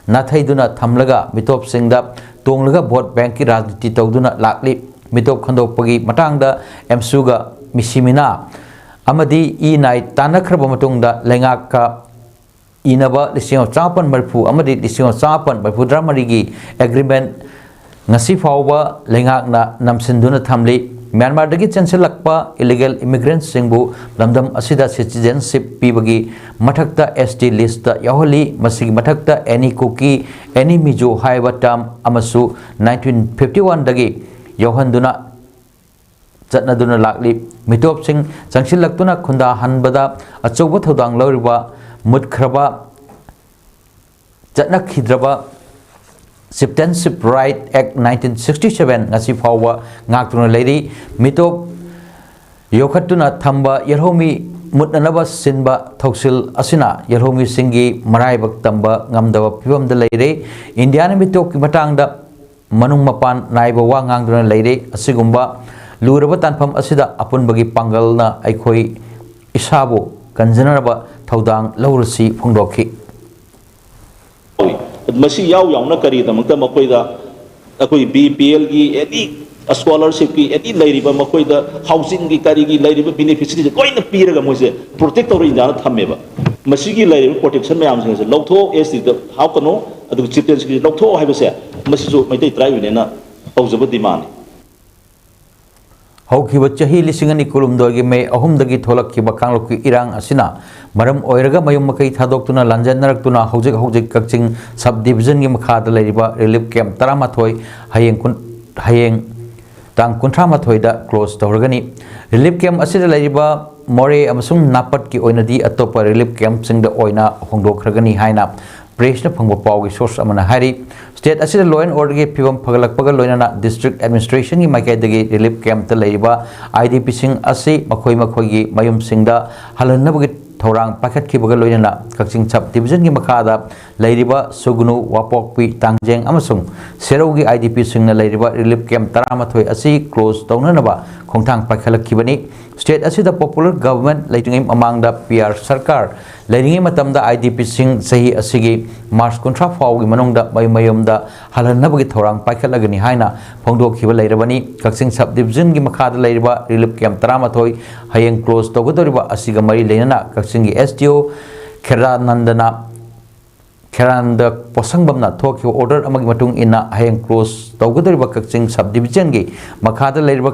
ꯅꯥꯊꯩꯗꯨꯅ ꯊꯝꯂꯒ ꯃꯤꯇꯣꯞꯁꯤꯡꯗ ꯇꯣꯡꯂꯒ ꯚꯣꯠ ꯕꯦꯡꯛꯀꯤ ꯔꯥꯖꯅꯤꯇꯤ ꯇꯧꯗꯨꯅ ꯂꯥꯛꯂꯤ꯫ ꯃꯤꯇꯣꯞ ꯈꯟꯗꯣꯛꯄꯒꯤ ꯃꯇꯥꯡꯗ ꯑꯦꯝꯁꯨꯒ ꯃꯤꯁꯤꯃꯤꯅꯥ ꯑꯃꯗꯤ ꯏ ꯅꯥꯏ ꯇꯥꯟꯅꯈ꯭ꯔꯕ ꯃꯇꯨꯡꯗ ꯂꯩꯉꯥꯛꯀ ꯏꯅꯕ ꯂꯤꯁꯤꯡ ꯑꯃ ꯆꯥꯃꯥꯄꯟ ꯃꯔꯤꯐꯨ ꯑꯃꯗꯤ ꯂꯤꯁꯤꯡ ꯑꯃ ꯆꯥꯃꯥꯄꯟ ꯃꯔꯤꯐꯨꯇꯔꯥ ꯃꯔꯤꯒꯤ ꯑꯦꯒ꯭ꯔꯤꯃꯦꯟ ꯉꯁꯤ ꯐꯥꯎꯕ ꯂꯩꯉꯥꯛꯅ ꯅꯝꯁꯤꯟꯗꯨꯅ ꯊꯝꯂꯤ꯫ ꯃ꯭ꯌꯥꯟꯃꯥꯔꯗꯒꯤ ꯆꯦꯟꯁꯤꯜꯂꯛꯄ ꯏꯂꯤꯒꯦꯜ ꯏꯃꯤꯒ꯭ꯔꯦꯟꯠꯁꯤꯡꯕꯨ ꯂꯝꯗꯝ ꯑꯁꯤꯗ ꯁꯤꯇꯤꯖꯦꯟꯁꯤꯞ ꯄꯤꯕꯒꯤ ꯃꯊꯛꯇ ꯑꯦꯁ ꯇꯤ ꯂꯤꯁꯇ ꯌꯥꯎꯍꯜꯂꯤ꯫ ꯃꯁꯤꯒꯤ ꯃꯊꯛꯇ ꯑꯦꯅꯤ ꯀꯨꯀꯤ, ꯑꯦꯅꯤ ꯃꯤꯖꯣ ꯍꯥꯏꯕ ꯇꯔꯝ ꯑꯃꯁꯨ ꯅꯥꯏꯟꯇꯤꯟ ꯐꯤꯐꯇꯤ ꯋꯥꯟꯗꯒꯤ ꯌꯥꯎꯍꯟꯗꯨꯅ ꯆꯠꯅꯗꯨꯅ ꯂꯥꯛꯂꯤ꯫ ꯃꯤꯇꯣꯞꯁꯤꯡ ꯆꯪꯁꯤꯜꯂꯛꯇꯨꯅ ꯈꯨꯟꯗꯥꯍꯟꯕꯗ ꯑꯆꯧꯕ ꯊꯧꯗꯥꯡ ꯂꯧꯔꯤꯕ ꯃꯨꯠꯈ꯭ꯔꯕ ꯆꯠꯅꯈꯤꯗ꯭ꯔꯕ Citizenship Right Act nineteen sixty seven ꯉꯁꯤ ꯐꯥꯎꯕ ꯉꯥꯛꯇꯨꯅ ꯂꯩꯔꯤ꯫ ꯃꯤꯇꯣꯞ ꯌꯣꯛꯈꯠꯇꯨꯅ ꯊꯝꯕ ꯌꯦꯜꯍꯧꯃꯤ ꯃꯨꯠꯅꯅꯕ ꯁꯤꯟꯕ ꯊꯧꯁꯤꯜ ꯑꯁꯤꯅ ꯌꯦꯜꯍꯧꯃꯤꯁꯤꯡꯒꯤ ꯃꯔꯥꯏꯕꯛ ꯇꯝꯕ ꯉꯝꯗꯕ ꯐꯤꯕꯝꯗ ꯂꯩꯔꯦ꯫ ꯏꯟꯗꯤꯌꯥꯅ ꯃꯤꯇꯣꯞꯀꯤ ꯃꯇꯥꯡꯗ ꯃꯅꯨꯡ ꯃꯄꯥꯟ ꯅꯥꯏꯕ ꯋꯥ ꯉꯥꯡꯗꯨꯅ ꯂꯩꯔꯦ꯫ ꯑꯁꯤꯒꯨꯝꯕ ꯂꯨꯔꯕ ꯇꯥꯟꯐꯝ ꯑꯁꯤꯗ ꯑꯄꯨꯟꯕꯒꯤ ꯄꯥꯡꯒꯜꯅ ꯑꯩꯈꯣꯏ ꯏꯁꯥꯕꯨ ꯀꯟꯖꯅꯕ ꯊꯧꯗꯥꯡ ꯂꯧꯔꯁꯤ ꯐꯣꯡꯗꯣꯛꯈꯤ꯫ ꯃꯁꯤ ꯌꯥꯎ ꯌꯥꯎꯅ ꯀꯔꯤꯒꯤꯗꯃꯛꯇ ꯃꯈꯣꯏꯗ ꯑꯩꯈꯣꯏ ꯕꯤ ꯄꯤ ꯑꯦꯜꯒꯤ ꯑꯦꯅꯤ ꯁ꯭ꯀꯣꯂꯔꯁꯤꯞꯀꯤ ꯑꯦꯅꯤ ꯂꯩꯔꯤꯕ ꯃꯈꯣꯏꯗ ꯍꯥꯎꯁꯤꯡꯒꯤ ꯀꯔꯤꯒꯤ ꯂꯩꯔꯤꯕ ꯕꯤꯅꯤꯐꯤꯁꯔꯤꯁꯦ ꯂꯣꯏꯅ ꯄꯤꯔꯒ ꯃꯣꯏꯁꯦ ꯄ꯭ꯔꯣꯇꯦꯛ ꯇꯧꯔ ꯏꯟꯗꯤꯌꯥꯅ ꯊꯝꯃꯦꯕ꯫ ꯃꯁꯤꯒꯤ ꯂꯩꯔꯤꯕ ꯄ꯭ꯔꯣꯇꯦꯛꯁꯟ ꯃꯌꯥꯝꯁꯤꯡ ꯑꯁꯦ ꯂꯧꯊꯣꯛ, ꯑꯦꯁ ꯇꯤꯗ ꯍꯥꯞꯀꯅꯨ, ꯑꯗꯨꯒ ꯆꯤꯜꯗ꯭ꯔꯦꯟꯁꯀꯤꯁꯨ ꯂꯧꯊꯣꯛ ꯍꯥꯏꯕꯁꯦ ꯃꯁꯤꯁꯨ ꯃꯩꯇꯩ ꯇ꯭ꯔꯥꯏꯕ ꯌꯨꯅꯤꯌꯟꯅ ꯇꯧꯖꯕ ꯗꯤꯃꯥꯟꯅꯤ꯫ ꯍꯧꯈꯤꯕ ꯆꯍꯤ ꯂꯤꯁꯤꯡ ꯑꯅꯤ ꯀꯨꯟꯍꯨꯝꯗꯣꯏꯒꯤ ꯃꯦ ꯑꯍꯨꯝꯗꯒꯤ ꯊꯣꯛꯂꯛꯈꯤꯕ ꯀꯥꯡꯂꯨꯞꯀꯤ ꯏꯔꯥꯡ ꯑꯁꯤꯅ ꯃꯔꯝ ꯑꯣꯏꯔꯒ ꯃꯌꯨꯝ ꯃꯀꯩ ꯊꯥꯗꯣꯛꯇꯨꯅ ꯂꯥꯟꯖꯦꯟꯅꯔꯛꯇꯨꯅ ꯍꯧꯖꯤꯛ ꯍꯧꯖꯤꯛ ꯀꯛꯆꯤꯡ ꯁꯕ ꯗꯤꯕꯤꯖꯟꯒꯤ ꯃꯈꯥꯗ ꯂꯩꯔꯤꯕ ꯔꯤꯂꯤꯐ ꯀꯦꯝꯞ ꯇꯔꯥꯃꯥꯊꯣꯏ ꯍꯌꯦꯡ ꯀꯨꯟ-, ꯍꯌꯦꯡ ꯇꯥꯡ ꯀꯨꯟꯊ꯭ꯔꯥꯃꯥꯊꯣꯏꯗ ꯀ꯭ꯂꯣꯖ ꯇꯧꯔꯒꯅꯤ꯫ ꯔꯤꯂꯤꯐ ꯀꯦꯝꯞ ꯑꯁꯤꯗ ꯂꯩꯔꯤꯕ ꯃꯣꯔꯦ ꯑꯃꯁꯨꯡ ꯅꯥꯄꯠꯀꯤ ꯑꯣꯏꯅꯗꯤ ꯑꯇꯣꯞꯄ ꯔꯤꯂꯤꯐ ꯀꯦꯝꯞꯁꯤꯡꯗ ꯑꯣꯏꯅ ꯍꯣꯡꯗꯣꯛꯈ꯭ꯔꯒꯅꯤ ꯍꯥꯏꯅ ꯄ꯭ꯔꯦꯁꯅ ꯐꯪꯕ ꯄꯥꯎꯒꯤ ꯁꯣꯔꯁ ꯑꯃꯅ ꯍꯥꯏꯔꯤ꯫ ꯁ꯭ꯇꯦꯠ ꯑꯁꯤꯗ ꯂꯣ ꯑꯦꯟ ꯑꯣꯔꯗꯔꯒꯤ ꯐꯤꯕꯝ ꯐꯒꯠꯂꯛꯄꯒ ꯂꯣꯏꯅꯅ ꯗꯤꯁꯇ꯭ꯔꯤꯛ ꯑꯦꯗꯃꯤꯅꯤꯁꯇ꯭ꯔꯦꯁꯟꯒꯤ ꯃꯥꯏꯀꯩꯗꯒꯤ ꯔꯤꯂꯤꯐ ꯀꯦꯝꯞꯇ ꯂꯩꯔꯤꯕ ꯑꯥꯏ ꯗꯤ ꯄꯤꯁꯤꯡ ꯑꯁꯤ ꯃꯈꯣꯏ ꯃꯈꯣꯏꯒꯤ ꯃꯌꯨꯝꯁꯤꯡꯗ ꯍꯜꯍꯟꯅꯕꯒꯤ ꯊꯧꯔꯥꯡ ꯄꯥꯏꯈꯠꯈꯤꯕꯒ ꯂꯣꯏꯅꯅ ꯀꯛꯆꯤꯡ ꯁꯕ ꯗꯤꯕꯤꯖꯟꯒꯤ ꯃꯈꯥꯗ ꯂꯩꯔꯤꯕ ꯁꯨꯒꯅꯨ, ꯋꯥꯄꯣꯛꯄꯤ, ꯇꯥꯡꯖꯦꯡ ꯑꯃꯁꯨꯡ ꯁꯦꯔꯧꯒꯤ ꯑꯥꯏ ꯗꯤ ꯄꯤꯁꯤꯡꯅ ꯂꯩꯔꯤꯕ ꯔꯤꯂꯤꯐ ꯀꯦꯝꯞ ꯇꯔꯥꯃꯥꯊꯣꯏ ꯑꯁꯤ ꯀ꯭ꯂꯣꯖ ꯇꯧꯅꯅꯕ ꯈꯣꯡꯊꯥꯡ ꯄꯥꯏꯈꯠꯂꯛꯈꯤꯕꯅꯤ꯫ ꯁ꯭ꯇꯦꯠ ꯑꯁꯤꯗ ꯄꯣꯄꯨꯂꯔ ꯒꯚꯔꯟꯃꯦꯟꯠ ꯂꯩꯇ꯭ꯔꯤꯉꯩ ꯃꯃꯥꯡꯗ ꯄꯤ ꯑꯥꯔ ꯁꯔꯀꯥꯔ ꯂꯩꯔꯤꯉꯩ ꯃꯇꯝꯗ ꯑꯥꯏ ꯗꯤ ꯄꯤꯁꯤꯡ ꯆꯍꯤ ꯑꯁꯤꯒꯤ ꯃꯥꯔꯆ ꯀꯨꯟꯊ꯭ꯔꯥ ꯐꯥꯎꯒꯤ ꯃꯅꯨꯡꯗ ꯃꯌꯨꯝ ꯃꯌꯨꯝꯗ ꯍꯜꯍꯟꯅꯕꯒꯤ ꯊꯧꯔꯥꯡ ꯄꯥꯏꯈꯠꯂꯒꯅꯤ ꯍꯥꯏꯅ ꯐꯣꯡꯗꯣꯛꯈꯤꯕ ꯂꯩꯔꯕꯅꯤ꯫ ꯀꯛꯆꯤꯡ ꯁꯕ ꯗꯤꯕꯤꯖꯟꯒꯤ ꯃꯈꯥꯗ ꯂꯩꯔꯤꯕ ꯔꯤꯂꯤꯐ ꯀꯦꯝꯞ ꯇꯔꯥꯃꯥꯊꯣꯏ ꯍꯌꯦꯡ ꯀ꯭ꯂꯣꯖ ꯇꯧꯒꯗꯧꯔꯤꯕ ꯑꯁꯤꯒ ꯃꯔꯤ ꯂꯩꯅꯅ ꯀꯛꯆꯤꯡꯒꯤ ꯑꯦꯁ ꯗꯤ ꯑꯣ ꯈꯦꯔꯥꯅꯟꯗꯅ, ꯈꯦꯔꯥꯅꯟꯗ ꯄꯣꯠꯁꯪꯕꯝꯅ ꯊꯣꯛꯈꯤꯕ ꯑꯣꯔꯗꯔ ꯑꯃꯒꯤ ꯃꯇꯨꯡ ꯏꯟꯅ ꯍꯌꯦꯡ ꯀ꯭ꯂꯣꯖ ꯇꯧꯒꯗꯧꯔꯤꯕ ꯀꯛꯆꯤꯡ ꯁꯕ ꯗꯤꯕꯤꯖꯟꯒꯤ ꯃꯈꯥꯗ ꯂꯩꯔꯤꯕ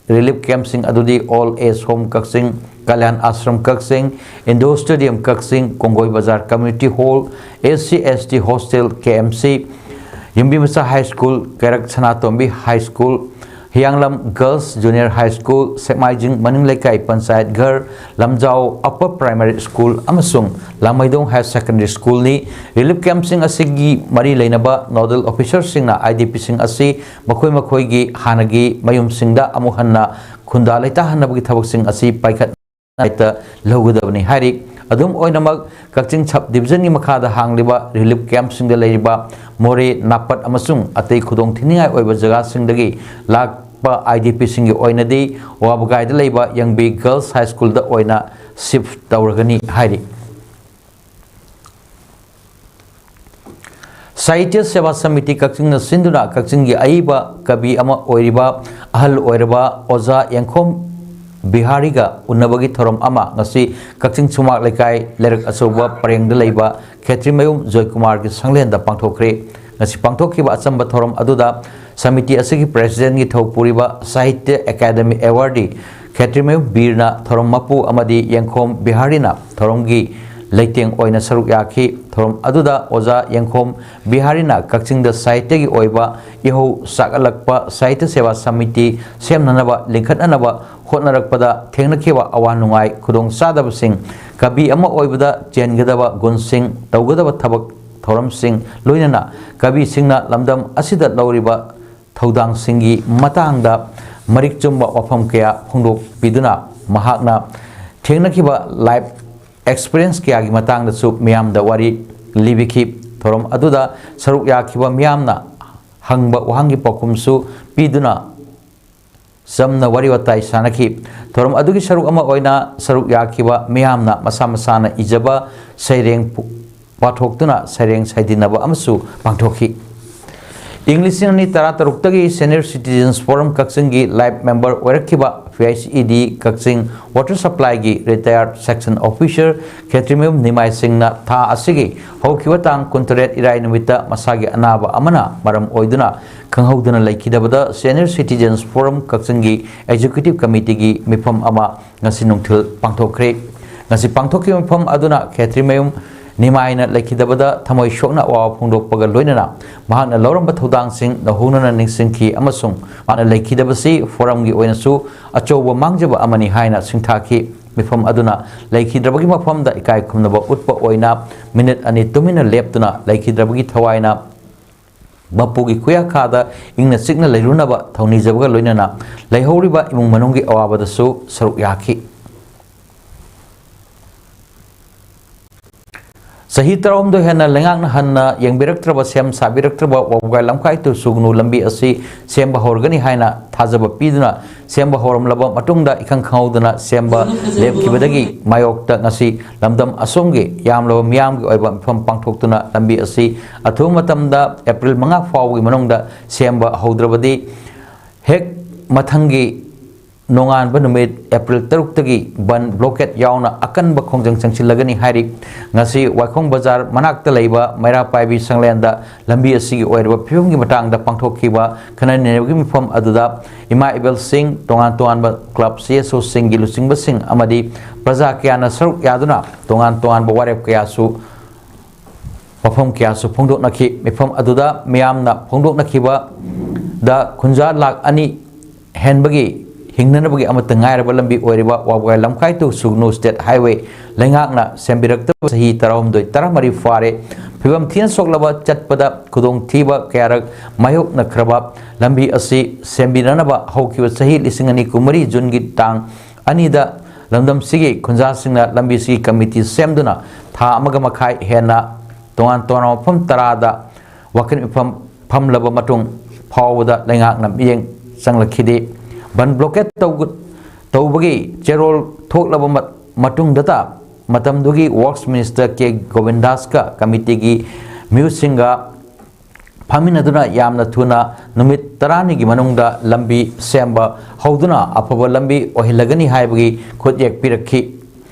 ꯔꯤꯂꯤꯐ ꯀꯦꯝꯞꯁꯤꯡ ꯑꯗꯨꯗꯤ old age home Kakching, Kalyan Ashram Kakching, indoor stadium Kakching, Kongoi bazaar community hall, S C S T hostel, K M C, Yumbimacha high school, Keirak Sanatombi high school, Hiyanglam girls junior high school, Sekmaijing Maning Leikai panchayat ghar, Lamjao upper primary school ꯑꯃꯁꯨꯡ ꯂꯥꯃꯩꯗꯣꯡ ꯍꯥꯌꯔ ꯁꯦꯀꯦꯟꯗꯔꯤ ꯁ꯭ꯀꯨꯜꯅꯤ꯫ Relief ꯀꯦꯝꯞꯁꯤꯡ ꯑꯁꯤꯒꯤ ꯃꯔꯤ ꯂꯩꯅꯕ ꯅꯣꯗꯜ ꯑꯣꯐꯤꯁꯔꯁꯤꯡꯅ ꯑꯥꯏ ꯗꯤ ꯄꯤꯁꯤꯡ ꯑꯁꯤ ꯃꯈꯣꯏ ꯃꯈꯣꯏꯒꯤ ꯍꯥꯟꯅꯒꯤ ꯃꯌꯨꯝꯁꯤꯡꯗ ꯑꯃꯨꯛ ꯍꯟꯅ ꯈꯨꯟꯗꯥ ꯂꯩꯇꯥꯍꯟꯅꯕꯒꯤ ꯊꯕꯛꯁꯤꯡ ꯑꯁꯤ ꯄꯥꯏꯈꯠ ꯂꯧꯒꯗꯕꯅꯤ ꯍꯥꯏꯔꯤ꯫ ꯑꯗꯨꯝ ꯑꯣꯏꯅꯃꯛ, ꯀꯛꯆꯤꯡ ꯁꯕ ꯗꯤꯕꯤꯖꯟꯒꯤ ꯃꯈꯥꯗ ꯍꯥꯡꯂꯤꯕ ꯔꯤꯂꯤꯐ ꯀꯦꯝꯞꯁꯤꯡꯗ ꯂꯩꯔꯤꯕ ꯃꯣꯔꯦ, ꯅꯥꯄꯠ ꯑꯃꯁꯨꯡ ꯑꯇꯩ ꯈꯨꯗꯣꯡ ꯊꯤꯅꯤꯡꯉꯥꯏ ꯑꯣꯏꯕ ꯖꯒꯥꯁꯤꯡꯗꯒꯤ ꯂꯥꯛꯄ ꯑꯥꯏ ꯗꯤ ꯄꯤꯁꯤꯡꯒꯤ ꯑꯣꯏꯅꯗꯤ ꯋꯥꯕꯒꯥꯏꯗ ꯂꯩꯕ ꯌꯪꯕꯤ ꯒꯔꯜꯁ ꯍꯥꯏ ꯁ꯭ꯀꯨꯜꯗ ꯑꯣꯏꯅ ꯁꯤꯐ ꯇꯧꯔꯒꯅꯤ ꯍꯥꯏꯔꯤ꯫ ꯁꯥꯍꯤꯇ꯭ꯌ ꯁꯦꯕꯥ ꯁꯃꯤꯇꯤ ꯀꯛꯆꯤꯡꯅ ꯁꯤꯟꯗꯨꯅ ꯀꯛꯆꯤꯡꯒꯤ ꯑꯏꯕ ꯀꯕꯤ ꯑꯃ ꯑꯣꯏꯔꯤꯕ ꯑꯍꯜ ꯑꯣꯏꯔꯕ ꯑꯣꯖꯥ ꯌꯦꯡꯈꯣꯝ ꯕꯤꯍꯥꯔꯤꯒ ꯎꯅꯕꯒꯤ ꯊꯧꯔꯝ ꯑꯃ ꯉꯁꯤ ꯀꯛꯆꯤꯡ ꯁꯨꯃꯥꯛ ꯂꯩꯀꯥꯏ ꯂꯩꯔꯛ ꯑꯆꯧꯕ ꯄꯔꯦꯡꯗ ꯂꯩꯕ ꯈꯦꯇ꯭ꯔꯤꯃꯌꯨꯝ ꯖꯣꯏꯀꯨꯃꯥꯔꯒꯤ ꯁꯪꯂꯦꯟꯗ ꯄꯥꯡꯊꯣꯛꯈ꯭ꯔꯦ꯫ ꯉꯁꯤ ꯄꯥꯡꯊꯣꯛꯈꯤꯕ ꯑꯆꯝꯕ ꯊꯧꯔꯝ ꯑꯗꯨꯗ ꯁꯃꯤꯇꯤ ꯑꯁꯤꯒꯤ ꯄ꯭ꯔꯦꯁꯤꯗꯦꯟꯒꯤ ꯊꯧ ꯄꯨꯔꯤꯕ ꯁꯥꯍꯤꯇ꯭ꯌ ꯑꯦꯀꯥꯗꯃꯤ ꯑꯦꯋꯥꯔꯗꯤ ꯈꯦꯇ꯭ꯔꯤꯃꯌꯨꯝ ꯕꯤꯔꯅ ꯊꯧꯔꯝ ꯃꯄꯨ ꯑꯃꯗꯤ ꯌꯦꯡꯈꯣꯝ ꯕꯤꯍꯥꯔꯤꯅ ꯊꯧꯔꯝꯒꯤ ꯂꯩꯇꯦꯡ ꯑꯣꯏꯅ ꯁꯔꯨꯛ ꯌꯥꯈꯤ꯫ ꯊꯧꯔꯝ ꯑꯗꯨꯗ ꯑꯣꯖꯥ ꯌꯦꯡꯈꯣꯝ ꯕꯤꯍꯥꯔꯤꯅ ꯀꯛꯆꯤꯡꯗ ꯁꯥꯍꯤꯇ꯭ꯌꯒꯤ ꯑꯣꯏꯕ ꯏꯍꯧ ꯆꯥꯛꯍꯜꯂꯛꯄ ꯁꯥꯍꯤꯇ꯭ꯌ ꯁꯦꯕꯥ ꯁꯃꯤꯇꯤ ꯁꯦꯝꯅꯅꯕ, ꯂꯤꯡꯈꯠꯅꯅꯕ ꯍꯣꯠꯅꯔꯛꯄꯗ ꯊꯦꯡꯅꯈꯤꯕ ꯑꯋꯥ ꯅꯨꯡꯉꯥꯏ, ꯈꯨꯗꯣꯡꯆꯥꯗꯕꯁꯤꯡ, ꯀꯕꯤ ꯑꯃ ꯑꯣꯏꯕꯗ ꯆꯦꯟꯒꯗꯕ ꯒꯨꯟꯁꯤꯡ, ꯇꯧꯒꯗꯕ ꯊꯕꯛ ꯊꯧꯔꯝꯁꯤꯡ, ꯂꯣꯏꯅꯅ ꯀꯕꯤꯁꯤꯡꯅ ꯂꯝꯗꯝ ꯑꯁꯤꯗ ꯂꯧꯔꯤꯕ ꯊꯧꯗꯥꯡꯁꯤꯡꯒꯤ ꯃꯇꯥꯡꯗ ꯃꯔꯤꯛ ꯆꯨꯝꯕ ꯋꯥꯐꯝ ꯀꯌꯥ ꯐꯣꯡꯗꯣꯛꯄꯤꯗꯨꯅ ꯃꯍꯥꯛꯅ ꯊꯦꯡꯅꯈꯤꯕ ꯂꯥꯏꯐ ꯑꯦꯛꯁꯄꯤꯔꯤꯌꯦꯟꯁ ꯀꯌꯥꯒꯤ ꯃꯇꯥꯡꯗꯁꯨ ꯃꯤꯌꯥꯝꯗ ꯋꯥꯔꯤ ꯂꯤꯕꯤꯈꯤ꯫ ꯊꯧꯔꯝ ꯑꯗꯨꯗ ꯁꯔꯨꯛ ꯌꯥꯈꯤꯕ ꯃꯤꯌꯥꯝꯅ ꯍꯪꯕ ꯋꯥꯍꯪꯒꯤ ꯄꯥꯎꯈꯨꯝꯁꯨ ꯄꯤꯗꯨꯅ ꯆꯝꯅ ꯋꯥꯔꯤ ꯋꯥꯇꯥꯏ ꯁꯥꯟꯅꯈꯤ꯫ ꯊꯧꯔꯝ ꯑꯗꯨꯒꯤ ꯁꯔꯨꯛ ꯑꯃ ꯑꯣꯏꯅ ꯁꯔꯨꯛ ꯌꯥꯈꯤꯕ ꯃꯤꯌꯥꯝꯅ ꯃꯁꯥ ꯃꯁꯥꯅ ꯏꯖꯕ ꯁꯩꯔꯦꯡ ꯄꯨ-, ꯄꯥꯊꯣꯛꯇꯨꯅ ꯁꯩꯔꯦꯡ ꯁꯩꯗꯤꯟꯅꯕ ꯑꯃꯁꯨ ꯄꯥꯡꯊꯣꯛꯈꯤ꯫ ꯏꯪ ꯂꯤꯁꯤꯡ ꯑꯅꯤ ꯇꯔꯥꯇꯔꯨꯛꯇꯒꯤ Senior Citizens Forum ꯀꯛꯆꯤꯡꯒꯤ life member ꯑꯣꯏꯔꯛꯈꯤꯕ P H E ꯗꯤ ꯀꯛꯆꯤꯡ ꯋꯥꯇꯔ ꯁꯄ꯭ꯂꯥꯏꯒꯤ ꯔꯤꯇꯥꯌꯔꯗ ꯁꯦꯛꯁꯟ ꯑꯣꯐꯤꯁꯔ ꯈꯦꯇ꯭ꯔꯤꯃꯌꯨꯝ ꯅꯤꯃꯥꯏ ꯁꯤꯡꯅ ꯊꯥ ꯑꯁꯤꯒꯤ ꯍꯧꯈꯤꯕ ꯇꯥꯡ ꯀꯨꯟꯇꯔꯦꯠ ꯏꯔꯥꯏ ꯅꯨꯃꯤꯠꯇ ꯃꯁꯥꯒꯤ ꯑꯅꯥꯕ ꯑꯃꯅ ꯃꯔꯝ ꯑꯣꯏꯗꯨꯅ ꯈꯪꯍꯧꯗꯅ ꯂꯩꯈꯤꯗꯕꯗ Senior Citizens Forum ꯀꯛꯆꯤꯡꯒꯤ ꯑꯦꯛꯖꯤꯀ꯭ꯌꯨꯇꯤꯚ ꯀꯃꯤꯇꯤꯒꯤ ꯃꯤꯐꯝ ꯑꯃ ꯉꯁꯤ ꯅꯨꯡꯊꯤꯜ ꯄꯥꯡꯊꯣꯛꯈ꯭ꯔꯦ꯫ ꯉꯁꯤ ꯄꯥꯡꯊꯣꯛꯈꯤꯕ ꯃꯤꯐꯝ ꯑꯗꯨꯅ ꯈꯦꯇ꯭ꯔꯤꯃꯌꯨꯝ ꯅꯤꯃꯥꯏꯅ ꯂꯩꯈꯤꯗꯕꯗ ꯊꯃꯣꯏ ꯁꯣꯛꯅ ꯑꯋꯥꯕ ꯐꯣꯡꯗꯣꯛꯄꯒ ꯂꯣꯏꯅꯅ ꯃꯍꯥꯛꯅ ꯂꯧꯔꯝꯕ ꯊꯧꯗꯥꯡꯁꯤꯡ ꯅꯧꯍꯧꯅꯅ ꯅꯤꯡꯁꯤꯡꯈꯤ ꯑꯃꯁꯨꯡ ꯃꯍꯥꯛꯅ ꯂꯩꯈꯤꯗꯕꯁꯤ ꯐꯣꯔꯝꯒꯤ ꯑꯣꯏꯅꯁꯨ ꯑꯆꯧꯕ ꯃꯥꯡꯖꯕ ꯑꯃꯅꯤ ꯍꯥꯏꯅ ꯁꯤꯡꯊꯥꯈꯤ꯫ ꯃꯤꯐꯝ ꯑꯗꯨꯅ ꯂꯩꯈꯤꯗ꯭ꯔꯕꯒꯤ ꯃꯐꯝꯗ ꯏꯀꯥꯏ ꯈꯨꯝꯅꯕ ꯎꯠꯄ ꯑꯣꯏꯅ ꯃꯤꯅꯤꯠ ꯑꯅꯤ ꯇꯨꯃꯤꯟꯅ ꯂꯦꯞꯇꯨꯅ ꯂꯩꯈꯤꯗ꯭ꯔꯕꯒꯤ ꯊꯋꯥꯏꯅ ꯃꯄꯨꯒꯤ ꯈꯨꯌꯥꯈꯥꯗ ꯏꯪꯅ ꯆꯤꯛꯅ ꯂꯩꯔꯨꯅꯕ ꯊꯧꯅꯤꯖꯕꯒ ꯂꯣꯏꯅꯅ ꯂꯩꯍꯧꯔꯤꯕ ꯏꯃꯨꯡ ꯃꯅꯨꯡꯒꯤ ꯑꯋꯥꯕꯗꯁꯨ ꯁꯔꯨꯛ ꯌꯥꯈꯤ꯫ ꯆꯍꯤ ꯇꯔꯥꯍꯨꯝꯗꯣꯏ ꯍꯦꯟꯅ ꯂꯩꯉꯥꯛꯅ ꯍꯟꯅ ꯌꯦꯡꯕꯤꯔꯛꯇ꯭ꯔꯕ, ꯁꯦꯝ ꯁꯥꯕꯤꯔꯛꯇ꯭ꯔꯕ ꯋꯥꯕꯒꯥꯏ ꯂꯝꯈꯥꯏ ꯇꯨ ꯁꯨꯒꯅꯨ ꯂꯝꯕꯤ ꯑꯁꯤ ꯁꯦꯝꯕ ꯍꯧꯔꯒꯅꯤ ꯍꯥꯏꯅ ꯊꯥꯖꯕ ꯄꯤꯗꯨꯅ ꯁꯦꯝꯕ ꯍꯧꯔꯝꯂꯕ ꯃꯇꯨꯡꯗ ꯏꯈꯪ ꯈꯪꯍꯧꯗꯅ ꯁꯦꯝꯕ ꯂꯦꯞꯈꯤꯕꯗꯒꯤ ꯃꯥꯌꯣꯛꯇ ꯉꯁꯤ ꯂꯝꯗꯝ ꯑꯁꯣꯝꯒꯤ ꯌꯥꯝꯂꯕ ꯃꯤꯌꯥꯝꯒꯤ ꯑꯣꯏꯕ ꯃꯤꯐꯝ ꯄꯥꯡꯊꯣꯛꯇꯨꯅ ꯂꯝꯕꯤ ꯑꯁꯤ ꯑꯊꯨꯕ ꯃꯇꯝꯗ ꯑꯦꯄ꯭ꯔꯤꯜ ꯃꯉꯥ ꯐꯥꯎꯕꯒꯤ ꯃꯅꯨꯡꯗ ꯁꯦꯝꯕ ꯍꯧꯗ꯭ꯔꯕꯗꯤ ꯍꯦꯛ ꯃꯊꯪꯒꯤ ꯅꯣꯡꯉꯥꯟꯕ ꯅꯨꯃꯤꯠ ꯑꯦꯄ꯭ꯔꯤꯜ ꯇꯔꯨꯛꯇꯒꯤ ꯕꯟ ꯕ꯭ꯂꯣꯀꯦꯠ ꯌꯥꯎꯅ ꯑꯀꯟꯕ ꯈꯣꯡꯖꯪ ꯆꯪꯁꯤꯜꯂꯒꯅꯤ ꯍꯥꯏꯔꯤ꯫ ꯉꯁꯤ ꯋꯥꯏꯈꯣꯡ ꯕꯖꯥꯔ ꯃꯅꯥꯛꯇ ꯂꯩꯕ ꯃꯩꯔꯥ ꯄꯥꯏꯕꯤ ꯁꯪꯂꯦꯟꯗ ꯂꯝꯕꯤ ꯑꯁꯤꯒꯤ ꯑꯣꯏꯔꯤꯕ ꯐꯤꯕꯝꯒꯤ ꯃꯇꯥꯡꯗ ꯄꯥꯡꯊꯣꯛꯈꯤꯕ ꯈꯟꯅ ꯅꯩꯅꯕꯒꯤ ꯃꯤꯐꯝ ꯑꯗꯨꯗ ꯏꯃꯥ ꯏꯕꯦꯜꯁꯤꯡ, ꯇꯣꯉꯥꯟ ꯇꯣꯉꯥꯟꯕ ꯀ꯭ꯂꯕ, ꯁꯤ ꯑꯦꯁ ꯑꯣꯁꯤꯡꯒꯤ ꯂꯨꯆꯤꯡꯕꯁꯤꯡ ꯑꯃꯗꯤ ꯄ꯭ꯔꯖꯥ ꯀꯌꯥꯅ ꯁꯔꯨꯛ ꯌꯥꯗꯨꯅ ꯇꯣꯉꯥꯟ ꯇꯣꯉꯥꯟꯕ ꯋꯥꯔꯦꯞ ꯀꯌꯥꯁꯨ ꯋꯥꯐꯝ ꯀꯌꯥꯁꯨ ꯐꯣꯡꯗꯣꯛꯅꯈꯤ꯫ ꯃꯤꯐꯝ ꯑꯗꯨꯗ ꯃꯤꯌꯥꯝꯅ ꯐꯣꯡꯗꯣꯛꯅꯈꯤꯕꯗ ꯈꯨꯟꯖꯥ ꯂꯥꯈ ꯑꯅꯤ ꯍꯦꯟꯕꯒꯤ ꯍꯤꯡꯅꯅꯕꯒꯤ ꯑꯃꯠꯇ ꯉꯥꯏꯔꯕ ꯂꯝꯕꯤ ꯑꯣꯏꯔꯤꯕ ꯋꯥꯕꯒꯥꯏ ꯂꯝꯈꯥꯏ ꯇꯨ ꯁꯨꯒꯅꯨ ꯁ꯭ꯇꯦꯠ ꯍꯥꯏꯋꯦ ꯂꯩꯉꯥꯛꯅ ꯁꯦꯝꯕꯤꯔꯛꯇꯕ ꯆꯍꯤ ꯇꯔꯥꯍꯨꯝꯗꯣꯏ, ꯇꯔꯥꯃꯔꯤ ꯐꯥꯔꯦ꯫ ꯐꯤꯕꯝ ꯊꯤꯅ ꯁꯣꯛꯂꯕ, ꯆꯠꯄꯗ ꯈꯨꯗꯣꯡꯊꯤꯕ ꯀꯌꯥꯔꯛ ꯃꯥꯌꯣꯛꯅꯈ꯭ꯔꯕ ꯂꯝꯕꯤ ꯑꯁꯤ ꯁꯦꯝꯕꯤꯅꯅꯕ ꯍꯧꯈꯤꯕ ꯆꯍꯤ ꯂꯤꯁꯤꯡ ꯑꯅꯤ ꯀꯨꯟꯃꯔꯤ ꯖꯨꯟꯒꯤ ꯇꯥꯡ ꯑꯅꯤꯗ ꯂꯝꯗꯝꯁꯤꯒꯤ ꯈꯨꯟꯖꯥꯁꯤꯡꯅ ꯂꯝꯕꯤꯁꯤꯒꯤ ꯀꯃꯤꯇꯤ ꯁꯦꯝꯗꯨꯅ ꯊꯥ ꯑꯃꯒ ꯃꯈꯥꯏ ꯍꯦꯟꯅ ꯇꯣꯉꯥꯟ ꯇꯣꯉꯥꯟꯕ ꯃꯐꯝ ꯇꯔꯥꯗ ꯋꯥꯀꯠ ꯃꯤꯐꯝ ꯐꯝꯂꯕ ꯃꯇꯨꯡ ꯐꯥꯎꯕꯗ ꯂꯩꯉꯥꯛꯅ ꯃꯤꯠꯌꯦꯡ ꯆꯪꯂꯛꯈꯤꯗꯦ꯫ ꯕꯟ ꯕ꯭ꯂꯣꯀꯦꯠ ꯇꯧꯕꯒꯤ ꯆꯦꯔꯣꯜ ꯊꯣꯛꯂꯕ ꯃꯇꯨꯡꯗꯇ ꯃꯇꯝꯗꯨꯒꯤ ꯋꯥꯔꯛꯁ ꯃꯤꯅꯤꯁꯇꯔ ꯀꯦ ꯒꯣꯕꯤꯟꯗꯥꯁꯀ ꯀꯃꯤꯇꯤꯒꯤ ꯃꯤꯍꯨꯠꯁꯤꯡꯒ ꯐꯝꯃꯤꯟꯅꯗꯨꯅ ꯌꯥꯝꯅ ꯊꯨꯅ ꯅꯨꯃꯤꯠ ꯇꯔꯥꯅꯤꯒꯤ ꯃꯅꯨꯡꯗ ꯂꯝꯕꯤ ꯁꯦꯝꯕ ꯍꯧꯗꯨꯅ ꯑꯐꯕ ꯂꯝꯕꯤ ꯑꯣꯏꯍꯜꯂꯒꯅꯤ ꯍꯥꯏꯕꯒꯤ ꯈꯨꯠꯌꯦꯛ ꯄꯤꯔꯛꯈꯤ꯫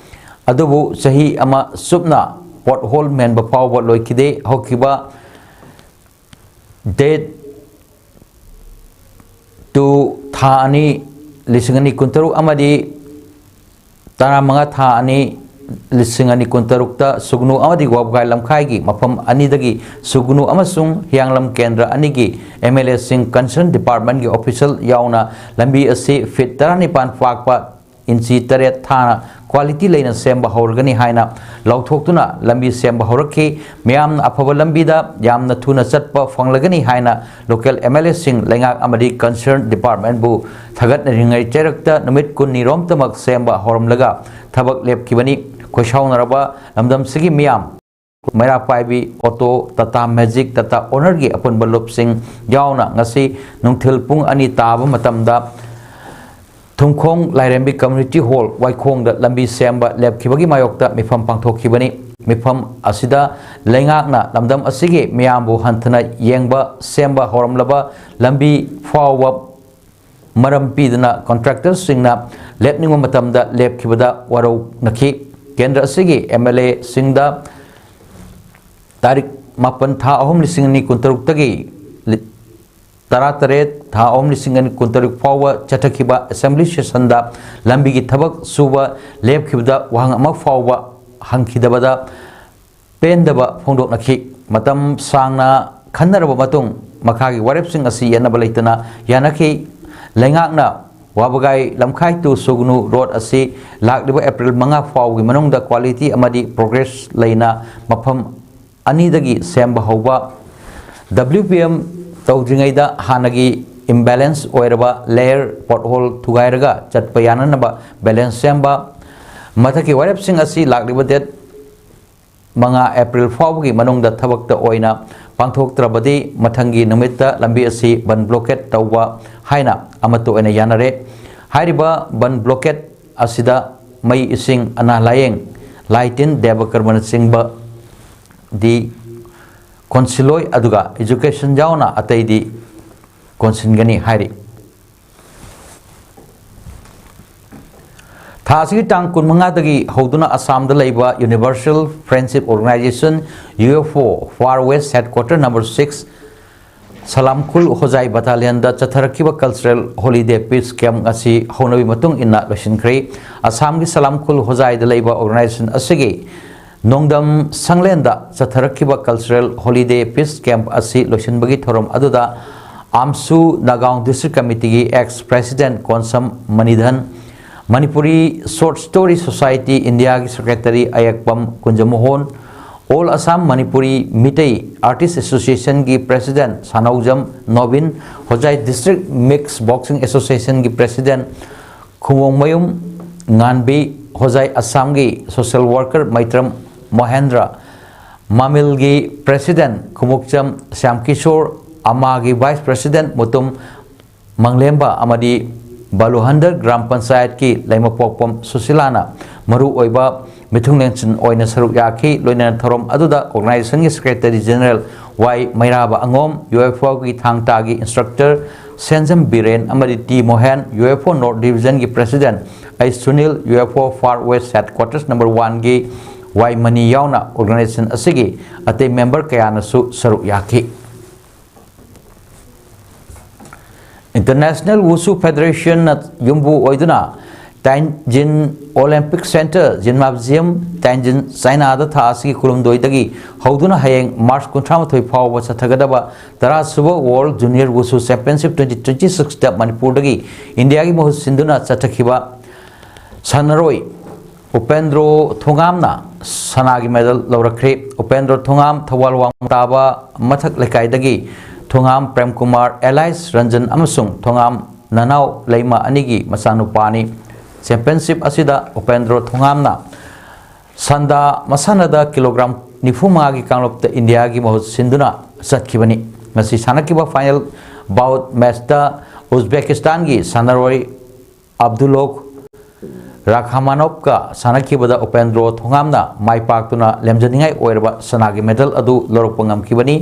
ꯑꯗꯨꯕꯨ ꯆꯍꯤ ꯑꯃ ꯆꯨꯞꯅ ꯄꯣꯠꯍꯣꯜ ꯃꯦꯟꯕ ꯐꯥꯎꯕ ꯂꯣꯏꯈꯤꯗꯦ꯫ ꯍꯧꯈꯤꯕ date two ꯊꯥ ꯑꯅꯤ ꯂꯤꯁꯤꯡ ꯑꯅꯤ ꯀꯨꯟꯇꯔꯨꯛ ꯑꯃꯗꯤ ꯇꯔꯥꯃꯉꯥ ꯊꯥ ꯑꯅꯤ ꯂꯤꯁꯤꯡ ꯑꯅꯤ ꯀꯨꯟꯇꯔꯨꯛꯇ ꯁꯨꯒꯅꯨ ꯑꯃꯗꯤ ꯋꯥꯕꯒꯥꯏ ꯂꯝꯈꯥꯏꯒꯤ ꯃꯐꯝ ꯑꯅꯤꯗꯒꯤ ꯁꯨꯒꯅꯨ ꯑꯃꯁꯨꯡ ꯍꯤꯌꯥꯡꯂꯝ ꯀꯦꯟꯗ꯭ꯔ ꯑꯅꯤꯒꯤ M L Aꯁꯤꯡ, concern departmentꯀꯤ official ꯌꯥꯎꯅ ꯂꯝꯕꯤ ꯑꯁꯤ feet ꯇꯔꯥꯅꯤꯄꯥꯟ ꯄꯥꯛꯄ, ꯏꯟꯆꯤ ꯇꯔꯦꯠ ꯊꯥꯅ quality ꯂꯩꯅ ꯁꯦꯝꯕ ꯍꯧꯔꯒꯅꯤ ꯍꯥꯏꯅ ꯂꯥꯎꯊꯣꯛꯇꯨꯅ ꯂꯝꯕꯤ ꯁꯦꯝꯕ ꯍꯧꯔꯛꯈꯤ꯫ ꯃꯤꯌꯥꯝꯅ ꯑꯐꯕ ꯂꯝꯕꯤꯗ ꯌꯥꯝꯅ ꯊꯨꯅ ꯆꯠꯄ ꯐꯪꯂꯒꯅꯤ ꯍꯥꯏꯅ local M L Aꯁꯤꯡ, ꯂꯩꯉꯥꯛ ꯑꯃꯗꯤ concern departmentꯕꯨ ꯊꯥꯒꯠꯅꯔꯤꯉꯩ ꯆꯩꯔꯛꯇ ꯅꯨꯃꯤꯠ ꯀꯨꯟꯅꯤꯔꯣꯝꯇꯃꯛ ꯁꯦꯝꯕ ꯍꯧꯔꯝꯂꯒ ꯊꯕꯛ ꯂꯦꯞꯈꯤꯕꯅꯤ꯫ ꯈꯣꯏꯁꯥꯎꯅꯔꯕ ꯂꯝꯗꯝꯁꯤꯒꯤ ꯃꯤꯌꯥꯝ, ꯃꯩꯔꯥ ꯄꯥꯏꯕꯤ, ꯑꯣꯇꯣ, ꯇꯥꯇꯥ ꯃꯦꯖꯤꯛ, ꯇꯥꯇꯥ ꯑꯣꯅꯔꯒꯤ ꯑꯄꯨꯟꯕ ꯂꯨꯞꯁꯤꯡ ꯌꯥꯎꯅ ꯉꯁꯤ ꯅꯨꯡꯊꯤꯜ ꯄꯨꯡ ꯑꯅꯤ ꯇꯥꯕ ꯃꯇꯝꯗ ꯊꯨꯝꯈꯣꯡ ꯂꯥꯏꯔꯦꯝꯕꯤ community hall ꯋꯥꯏꯈꯣꯡꯗ ꯂꯝꯕꯤ ꯁꯦꯝꯕ ꯂꯦꯞꯈꯤꯕꯒꯤ ꯃꯥꯌꯣꯛꯇ ꯃꯤꯐꯝ ꯄꯥꯡꯊꯣꯛꯈꯤꯕꯅꯤ꯫ ꯃꯤꯐꯝ ꯑꯁꯤꯗ ꯂꯩꯉꯥꯛꯅ ꯂꯝꯗꯝ ꯑꯁꯤꯒꯤ ꯃꯤꯌꯥꯝꯕꯨ ꯍꯟꯊꯅ ꯌꯦꯡꯕ, ꯁꯦꯝꯕ ꯍꯧꯔꯝꯂꯕ ꯂꯝꯕꯤ ꯐꯥꯎꯕ ꯃꯔꯝ ꯄꯤꯗꯨꯅ contractorꯁꯤꯡꯅ ꯂꯦꯞꯅꯤꯡꯕ ꯃꯇꯝꯗ ꯂꯦꯞꯈꯤꯕꯗ ꯋꯥꯔꯧꯅꯈꯤ꯫ ꯀꯦꯟꯗ꯭ꯔ ꯑꯁꯤꯒꯤ M L Aꯁꯤꯡꯗ ꯇꯥꯔꯤꯛ ꯃꯥꯄꯟ ꯊꯥ ꯑꯍꯨꯝ ꯂꯤꯁꯤꯡ ꯑꯅꯤ ꯀꯨꯟꯇꯔꯨꯛꯇꯒꯤ ꯂꯤ-, ꯇꯔꯥꯇꯔꯦꯠ ꯊꯥ ꯑꯍꯨꯝ ꯂꯤꯁꯤꯡ ꯑꯅꯤ ꯀꯨꯟꯇꯔꯨꯛ ꯐꯥꯎꯕ ꯆꯠꯊꯈꯤꯕ assembly sessionꯗ ꯂꯝꯕꯤꯒꯤ ꯊꯕꯛ ꯁꯨꯕ ꯂꯦꯞꯈꯤꯕꯗ ꯋꯥꯍꯪ ꯑꯃ ꯐꯥꯎꯕ ꯍꯪꯈꯤꯗꯕꯗ ꯄꯦꯟꯗꯕ ꯐꯣꯡꯗꯣꯛꯅꯈꯤ꯫ ꯃꯇꯝ ꯁꯥꯡꯅ ꯈꯟꯅꯔꯕ ꯃꯇꯨꯡ ꯃꯈꯥꯒꯤ ꯋꯥꯔꯦꯞꯁꯤꯡ ꯑꯁꯤ ꯌꯦꯠꯅꯕ ꯂꯩꯇꯅ ꯌꯥꯅꯈꯤ꯫ ꯂꯩꯉꯥꯛꯅ ꯋꯥꯕꯒꯥꯏ ꯂꯝꯈꯥꯏ to ꯁꯨꯒꯅꯨ road ꯑꯁꯤ ꯂꯥꯛꯂꯤꯕ April ꯃꯉꯥ ꯐꯥꯎꯒꯤ ꯃꯅꯨꯡꯗ quality ꯑꯃꯗꯤ progress ꯂꯩꯅ ꯃꯐꯝ ꯑꯅꯤꯗꯒꯤ ꯁꯦꯝꯕ ꯍꯧꯕ꯫ W P M ꯇꯧꯗ꯭ꯔꯤꯉꯩꯗ ꯍꯥꯟꯅꯒꯤ imbalance ꯑꯣꯏꯔꯕ layer pothole ꯊꯨꯒꯥꯏꯔꯒ ꯆꯠꯄ ꯌꯥꯅꯅꯕ balance ꯁꯦꯝꯕ꯫ ꯃꯊꯛꯀꯤ ꯋꯥꯔꯦꯞꯁꯤꯡ ꯑꯁꯤ ꯂꯥꯛꯂꯤꯕ date ꯃꯉꯥ April ꯐꯥꯎꯕꯒꯤ ꯃꯅꯨꯡꯗ ꯊꯕꯛꯇ ꯑꯣꯏꯅ ꯄꯥꯡꯊꯣꯛꯇ꯭ꯔꯕꯗꯤ ꯃꯊꯪꯒꯤ ꯅꯨꯃꯤꯠꯇ ꯂꯝꯕꯤ ꯑꯁꯤ ꯕꯟ blockade ꯇꯧꯕ ꯍꯥꯏꯅ ꯑꯃꯠꯇ ꯑꯣꯏꯅ ꯌꯥꯅꯔꯦ꯫ ꯍꯥꯏꯔꯤꯕ ꯕꯟ blockade ꯑꯁꯤꯗ ꯃꯩ ꯏꯁꯤꯡ, ꯑꯅꯥ ꯂꯥꯌꯦꯡ, ꯂꯥꯏ ꯇꯤꯟ ꯗꯦꯕ ꯀꯔꯃꯅꯆꯤꯡꯕꯗꯤ ꯀꯣꯟꯁꯤꯜꯂꯣꯏ, ꯑꯗꯨꯒ education ꯌꯥꯎꯅ ꯑꯇꯩꯗꯤ ꯀꯣꯟꯁꯤꯟꯒꯅꯤ ꯍꯥꯏꯔꯤ꯫ ꯊꯥ ꯑꯁꯤꯒꯤ ꯇꯥꯡ ꯀꯨꯟꯃꯉꯥꯗꯒꯤ ꯍꯧꯗꯨꯅ ꯑꯁꯥꯝꯗ ꯂꯩꯕ Universal Friendship Organization, U F O, Far West Headquarter number six, ꯁꯂꯥꯝꯈꯨꯜ ꯍꯣꯖꯥꯏ battalionꯗ ꯆꯠꯊꯔꯛꯈꯤꯕ cultural holiday peace camp ꯑꯁꯤ ꯍꯧꯅꯕꯤ ꯃꯇꯨꯡ ꯏꯟꯅ ꯂꯣꯏꯁꯤꯟꯈ꯭ꯔꯦ꯫ ꯑꯁꯥꯝꯒꯤ ꯁꯂꯥꯝꯈꯨꯜ ꯍꯣꯖꯥꯏꯗ ꯂꯩꯕ organization ꯑꯁꯤꯒꯤ ꯅꯣꯡꯗꯝ ꯁꯪꯂꯦꯟꯗ ꯆꯠꯊꯔꯛꯈꯤꯕ cultural holiday peace camp ꯑꯁꯤ ꯂꯣꯏꯁꯤꯟꯕꯒꯤ ꯊꯧꯔꯝ ꯑꯗꯨꯗ AMSU Nagaon District Committeeꯒꯤ ex president Konsam ꯃꯅꯤꯙꯟ, Manipuri Short Story Society Indiaꯒꯤ secretary ꯑꯌꯦꯛꯄꯝ ꯀꯨꯟꯖꯃꯣꯍꯣꯟ, All Assam Manipuri Meitei Artist Associationꯒꯤ president ꯁꯥꯅꯧꯖꯝ Nobin, ꯍꯣꯖꯥꯏ District Mixed Boxing Associationꯒꯤ president ꯈꯨꯃꯣꯡꯃꯌꯨꯝ ꯉꯥꯟꯕꯤ, ꯍꯣꯖꯥꯏ ꯑꯁꯥꯝꯒꯤ social worker ꯃꯩꯇ꯭ꯔꯝ ꯃꯣꯍꯦꯟꯗ꯭ꯔ, ꯃꯥꯃꯤꯜꯒꯤ president Khumukcham ꯁ꯭ꯌꯥꯝꯀꯤꯁꯣꯔ, ꯑꯃꯥꯒꯤ vice president Mutum ꯃꯪꯂꯦꯝꯕ ꯑꯃꯗꯤ ꯕꯥꯂꯨꯍꯟꯗꯔ ꯒ꯭ꯔꯥꯝ ꯄꯟꯆꯥꯌꯠꯀꯤ ꯂꯩꯃꯄꯣꯛꯄꯝ ꯁꯨꯁꯤꯂꯥꯅ ꯃꯔꯨꯑꯣꯏꯕ ꯃꯤꯊꯨꯡꯂꯦꯟꯁꯤꯡ ꯑꯣꯏꯅ ꯁꯔꯨꯛ ꯌꯥꯈꯤ꯫ ꯂꯣꯏꯅꯅ ꯊꯧꯔꯝ ꯑꯗꯨꯗ organizationꯒꯤ secretary general ꯋꯥꯏ ꯃꯩꯔꯥꯕ ꯑꯉꯣꯝ, UFOꯒꯤ ꯊꯥꯡ ꯇꯥꯒꯤ instructor ꯁꯦꯟꯖꯝ ꯕꯤꯔꯦꯟ ꯑꯃꯗꯤ ꯇꯤ ꯃꯣꯍꯦꯟ, UFO North Divisionꯒꯤ president ꯑꯩ Sunil, UFO Far West Headquarters number oneꯒꯤ ꯋꯥꯏ ꯃꯅꯤ ꯌꯥꯎꯅ organization ꯑꯁꯤꯒꯤ ꯑꯇꯩ member ꯀꯌꯥꯅꯁꯨ ꯁꯔꯨꯛ ꯌꯥꯈꯤ꯫ International Wushu Federation ꯌꯨꯝꯕꯨ ꯑꯣꯏꯗꯨꯅ Tianjin Olympic Center Gymnasium, Tianjin, Chinaꯗ ꯊꯥ ꯑꯁꯤꯒꯤ ꯀꯨꯟꯍꯨꯝꯗꯣꯏꯗꯒꯤ ꯍꯧꯗꯨꯅ ꯍꯌꯦꯡ March ꯀꯨꯟꯊ꯭ꯔꯥꯃꯥꯊꯣꯏ ꯐꯥꯎꯕ ꯆꯠꯊꯒꯗꯕ ꯇꯔꯥꯁꯨꯕ World Junior Wushu Championship twenty twenty-sixꯇ ꯃꯅꯤꯄꯨꯔꯗꯒꯤ ꯏꯟꯗꯤꯌꯥꯒꯤ ꯃꯍꯨꯠ ꯁꯤꯟꯗꯨꯅ ꯆꯠꯊꯈꯤꯕ ꯁꯥꯟꯅꯔꯣꯏ ꯎꯄꯦꯟꯗ꯭ꯔꯣ ꯊꯣꯉꯥꯝꯅ ꯁꯅꯥꯒꯤ medal ꯂꯧꯔꯛꯈ꯭ꯔꯦ꯫ ꯎꯄꯦꯟꯗ꯭ꯔꯣ ꯊꯣꯉꯥꯝ ꯊꯧꯕꯥꯜ ꯋꯥꯡꯃ ꯇꯥꯕ ꯃꯊꯛ ꯂꯩꯀꯥꯏꯗꯒꯤ ꯊꯣꯉꯥꯝ ꯄ꯭ꯔꯦꯝꯀꯨꯃꯥꯔ, alias ꯔꯟꯖꯟ ꯑꯃꯁꯨꯡ ꯊꯣꯉꯥꯝ ꯅꯅꯥꯎ ꯂꯩꯃ ꯑꯅꯤꯒꯤ ꯃꯆꯥꯅꯨꯄꯥꯅꯤ꯫ Championship ꯑꯁꯤꯗ ꯎꯄꯦꯟꯗ꯭ꯔꯣ ꯊꯣꯉꯥꯝꯅ ꯁꯟꯗꯥ ꯃꯁꯥꯟꯅꯗ kilogram ꯅꯤꯐꯨꯃꯉꯥꯒꯤ ꯀꯥꯡꯂꯨꯞꯇ ꯏꯟꯗꯤꯌꯥꯒꯤ ꯃꯍꯨꯠ ꯁꯤꯟꯗꯨꯅ ꯆꯠꯈꯤꯕꯅꯤ꯫ ꯉꯁꯤ ꯁꯥꯟꯅꯈꯤꯕ final bout matchꯇ ꯎꯖꯕꯦꯀꯤꯁꯇꯥꯟꯒꯤ ꯁꯥꯟꯅꯔꯣꯏ ꯑꯕꯗꯨꯂꯣꯛ ꯔꯥꯈꯥꯃꯥꯅꯣꯞꯀ ꯁꯥꯟꯅꯈꯤꯕꯗ ꯎꯄꯦꯟꯗ꯭ꯔꯣ ꯊꯣꯉꯥꯝꯅ ꯃꯥꯏ ꯄꯥꯛꯇꯨꯅ ꯂꯦꯝꯖꯅꯤꯡꯉꯥꯏ ꯑꯣꯏꯔꯕ ꯁꯅꯥꯒꯤ ꯃꯦꯗꯜ ꯑꯗꯨ ꯂꯧꯔꯛꯄ ꯉꯝꯈꯤꯕꯅꯤ꯫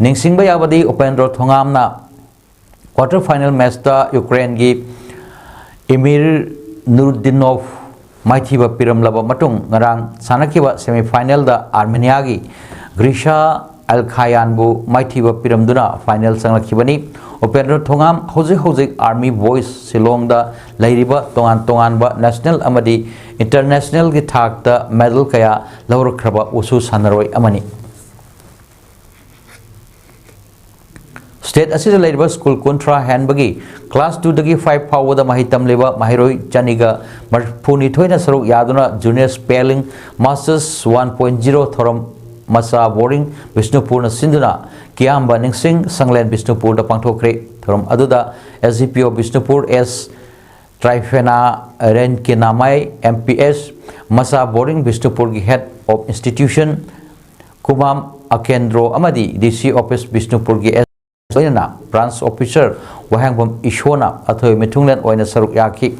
ꯅꯤꯡꯁꯤꯡꯕ ꯌꯥꯕꯗꯤ, ꯎꯄꯦꯟꯗ꯭ꯔꯣ ꯊꯣꯉꯥꯝꯅ ꯀ꯭ꯋꯥꯇꯔ ꯐꯥꯏꯅꯦꯜ ꯃꯦꯆꯇ ꯌꯨꯀ꯭ꯔꯦꯟꯒꯤ ꯏꯃꯤꯔ ꯅꯨꯔꯗꯤꯅꯣꯚ ꯃꯥꯏꯊꯤꯕ ꯄꯤꯔꯝꯂꯕ ꯃꯇꯨꯡ, ꯉꯔꯥꯡ ꯁꯥꯟꯅꯈꯤꯕ ꯁꯦꯃꯤ ꯐꯥꯏꯅꯦꯜꯗ ꯑꯥꯔꯃꯦꯅꯤꯌꯥꯒꯤ ꯒ꯭ꯔꯤꯁꯥ ꯑꯦꯜꯈꯥꯌꯥꯟꯕꯨ ꯃꯥꯏꯊꯤꯕ ꯄꯤꯔꯝꯗꯨꯅ ꯐꯥꯏꯅꯦꯜ ꯆꯪꯂꯛꯈꯤꯕꯅꯤ꯫ ꯎꯄꯦꯟꯗ꯭ꯔ ꯊꯣꯉꯥꯝ ꯍꯧꯖꯤꯛ ꯍꯧꯖꯤꯛ ꯑꯥꯔꯃꯤ ꯕꯣꯏꯁ ꯁꯤꯂꯣꯡꯗ ꯂꯩꯔꯤꯕ ꯇꯣꯉꯥꯟ ꯇꯣꯉꯥꯟꯕ ꯅꯦꯁꯅꯦꯜ ꯑꯃꯗꯤ ꯏꯟꯇꯔꯅꯦꯁꯅꯦꯜꯒꯤ ꯊꯥꯛꯇ ꯃꯦꯗꯜ ꯀꯌꯥ ꯂꯧꯔꯛꯈ꯭ꯔꯕ ꯋꯨꯁꯨ ꯁꯥꯟꯅꯔꯣꯏ ꯑꯃꯅꯤ꯫ ꯁ꯭ꯇꯦꯠ ꯑꯁꯤꯗ ꯂꯩꯔꯤꯕ ꯁ꯭ꯀꯨꯜ ꯀꯨꯟꯊ꯭ꯔꯥ ꯍꯦꯟꯕꯒꯤ ꯀ꯭ꯂꯥꯁ ꯇꯨꯗꯒꯤ ꯐꯥꯏꯚ ꯐꯥꯎꯕꯗ ꯃꯍꯩ ꯇꯝꯂꯤꯕ ꯃꯍꯩꯔꯣꯏ ꯆꯅꯤꯒ ꯃꯔꯤꯐꯨꯅꯤꯊꯣꯏꯅ ꯁꯔꯨꯛ ꯌꯥꯗꯨꯅ junior spelling masters one point zero ꯊꯧꯔꯝ ꯃꯆꯥ ꯕꯣꯔꯗꯤꯡ ꯕꯤꯁꯅꯨꯄꯨꯔꯅ ꯁꯤꯟꯗꯨꯅ ꯀꯤꯌꯥꯝꯕ ꯅꯤꯡꯁꯤꯡ ꯁꯪꯂꯦꯟ ꯕꯤꯁꯅꯨꯄꯨꯔꯗ ꯄꯥꯡꯊꯣꯛꯈ꯭ꯔꯦ꯫ ꯊꯧꯔꯝ ꯑꯗꯨꯗ ꯑꯦꯁ ꯗꯤ ꯄꯤ ꯑꯣ ꯕꯤꯁꯅꯨꯄꯨꯔ ꯑꯦꯁ ꯇ꯭ꯔꯥꯏꯐꯦꯅꯥ ꯔꯦꯟꯀꯤꯅꯥꯃꯥꯏ, ꯑꯦꯝ ꯄꯤ ꯑꯦꯁ ꯃꯆꯥ ꯕꯣꯔꯗꯤꯡ ꯕꯤꯁꯅꯨꯄꯨꯔꯒꯤ ꯍꯦꯗ ꯑꯣꯐ ꯏꯟꯁꯇꯤꯇ꯭ꯌꯨꯁꯟ ꯀꯨꯃꯥꯝ ꯑꯀꯦꯟꯗ꯭ꯔꯣ ꯑꯃꯗꯤ ꯗꯤ ꯁꯤ ꯑꯣꯐꯤꯁ ꯕꯤꯁꯅꯨꯄꯨꯔꯒꯤ ꯑꯦꯁ ꯂꯣꯏꯅꯅ ꯕ꯭ꯔꯥꯟꯁ ꯑꯣꯐꯤꯁꯔ ꯋꯥꯍꯦꯡꯕꯝ ꯏꯁꯣꯅ ꯑꯊꯣꯏ ꯃꯤꯊꯨꯡꯂꯦꯟ ꯑꯣꯏꯅ ꯁꯔꯨꯛ ꯌꯥꯈꯤ꯫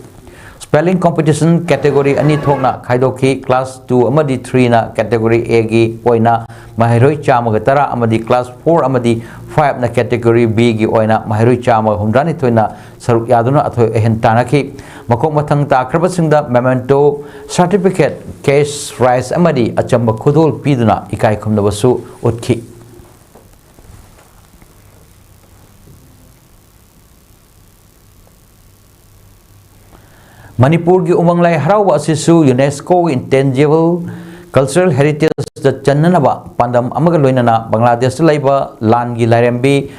ꯁ꯭ꯄꯦꯂꯤꯡ ꯀꯝꯄꯤꯇꯤꯁꯟ ꯀꯦꯇꯦꯒꯣꯔꯤ ꯑꯅꯤ ꯊꯣꯛꯅ ꯈꯥꯏꯗꯣꯛꯈꯤ꯫ ꯀ꯭ꯂꯥꯁ ꯇꯨ ꯑꯃꯗꯤ ꯊ꯭ꯔꯤꯅ ꯀꯦꯇꯦꯒꯣꯔꯤ ꯑꯦꯒꯤ ꯑꯣꯏꯅ ꯃꯍꯩꯔꯣꯏ ꯆꯥꯝꯃꯒ ꯇꯔꯥ ꯑꯃꯗꯤ ꯀ꯭ꯂꯥꯁ ꯐꯣꯔ ꯑꯃꯗꯤ ꯐꯥꯏꯚꯅ ꯀꯦꯇꯦꯒꯣꯔꯤ ꯕꯤꯒꯤ ꯑꯣꯏꯅ ꯃꯍꯩꯔꯣꯏ ꯆꯥꯝꯃꯒ ꯍꯨꯝꯗ꯭ꯔꯥꯅꯤꯊꯣꯏꯅ ꯁꯔꯨꯛ ꯌꯥꯗꯨꯅ ꯑꯊꯣꯏ ꯑꯍꯦꯟ ꯇꯥꯟꯅꯈꯤ꯫ ꯃꯈꯣꯡ ꯃꯊꯪ ꯇꯥꯈ꯭ꯔꯕꯁꯤꯡꯗ ꯃꯦꯃꯦꯟꯇꯣ, ꯁꯥꯔꯇꯤꯐꯤꯀꯦꯠ, ꯀꯦꯁ ꯄ꯭ꯔꯥꯏꯖ ꯑꯃꯗꯤ ꯑꯆꯝꯕ ꯈꯨꯗꯣꯜ ꯄꯤꯗꯨꯅ ꯏꯀꯥꯏ ꯈꯨꯝꯅꯕꯁꯨ ꯎꯠꯈꯤ꯫ ꯃꯅꯤꯄꯨꯔꯒꯤ ꯎꯃꯪ ꯂꯥꯏ ꯍꯔꯥꯎꯕ ꯑꯁꯤꯁꯨ ꯌꯨꯅꯦꯁꯀꯣꯒꯤ ꯏꯟꯇꯦꯟꯖꯤꯕꯜ ꯀꯜꯆꯔꯦꯜ ꯍꯦꯔꯤꯇꯦꯖꯇ ꯆꯟꯅꯅꯕ ꯄꯥꯟꯗꯝ ꯑꯃꯒ ꯂꯣꯏꯅꯅ ꯕꯪꯒ꯭ꯂꯥꯗꯦꯁꯇ ꯂꯩꯕ ꯂꯥꯟꯒꯤ ꯂꯥꯏꯔꯦꯝꯕꯤ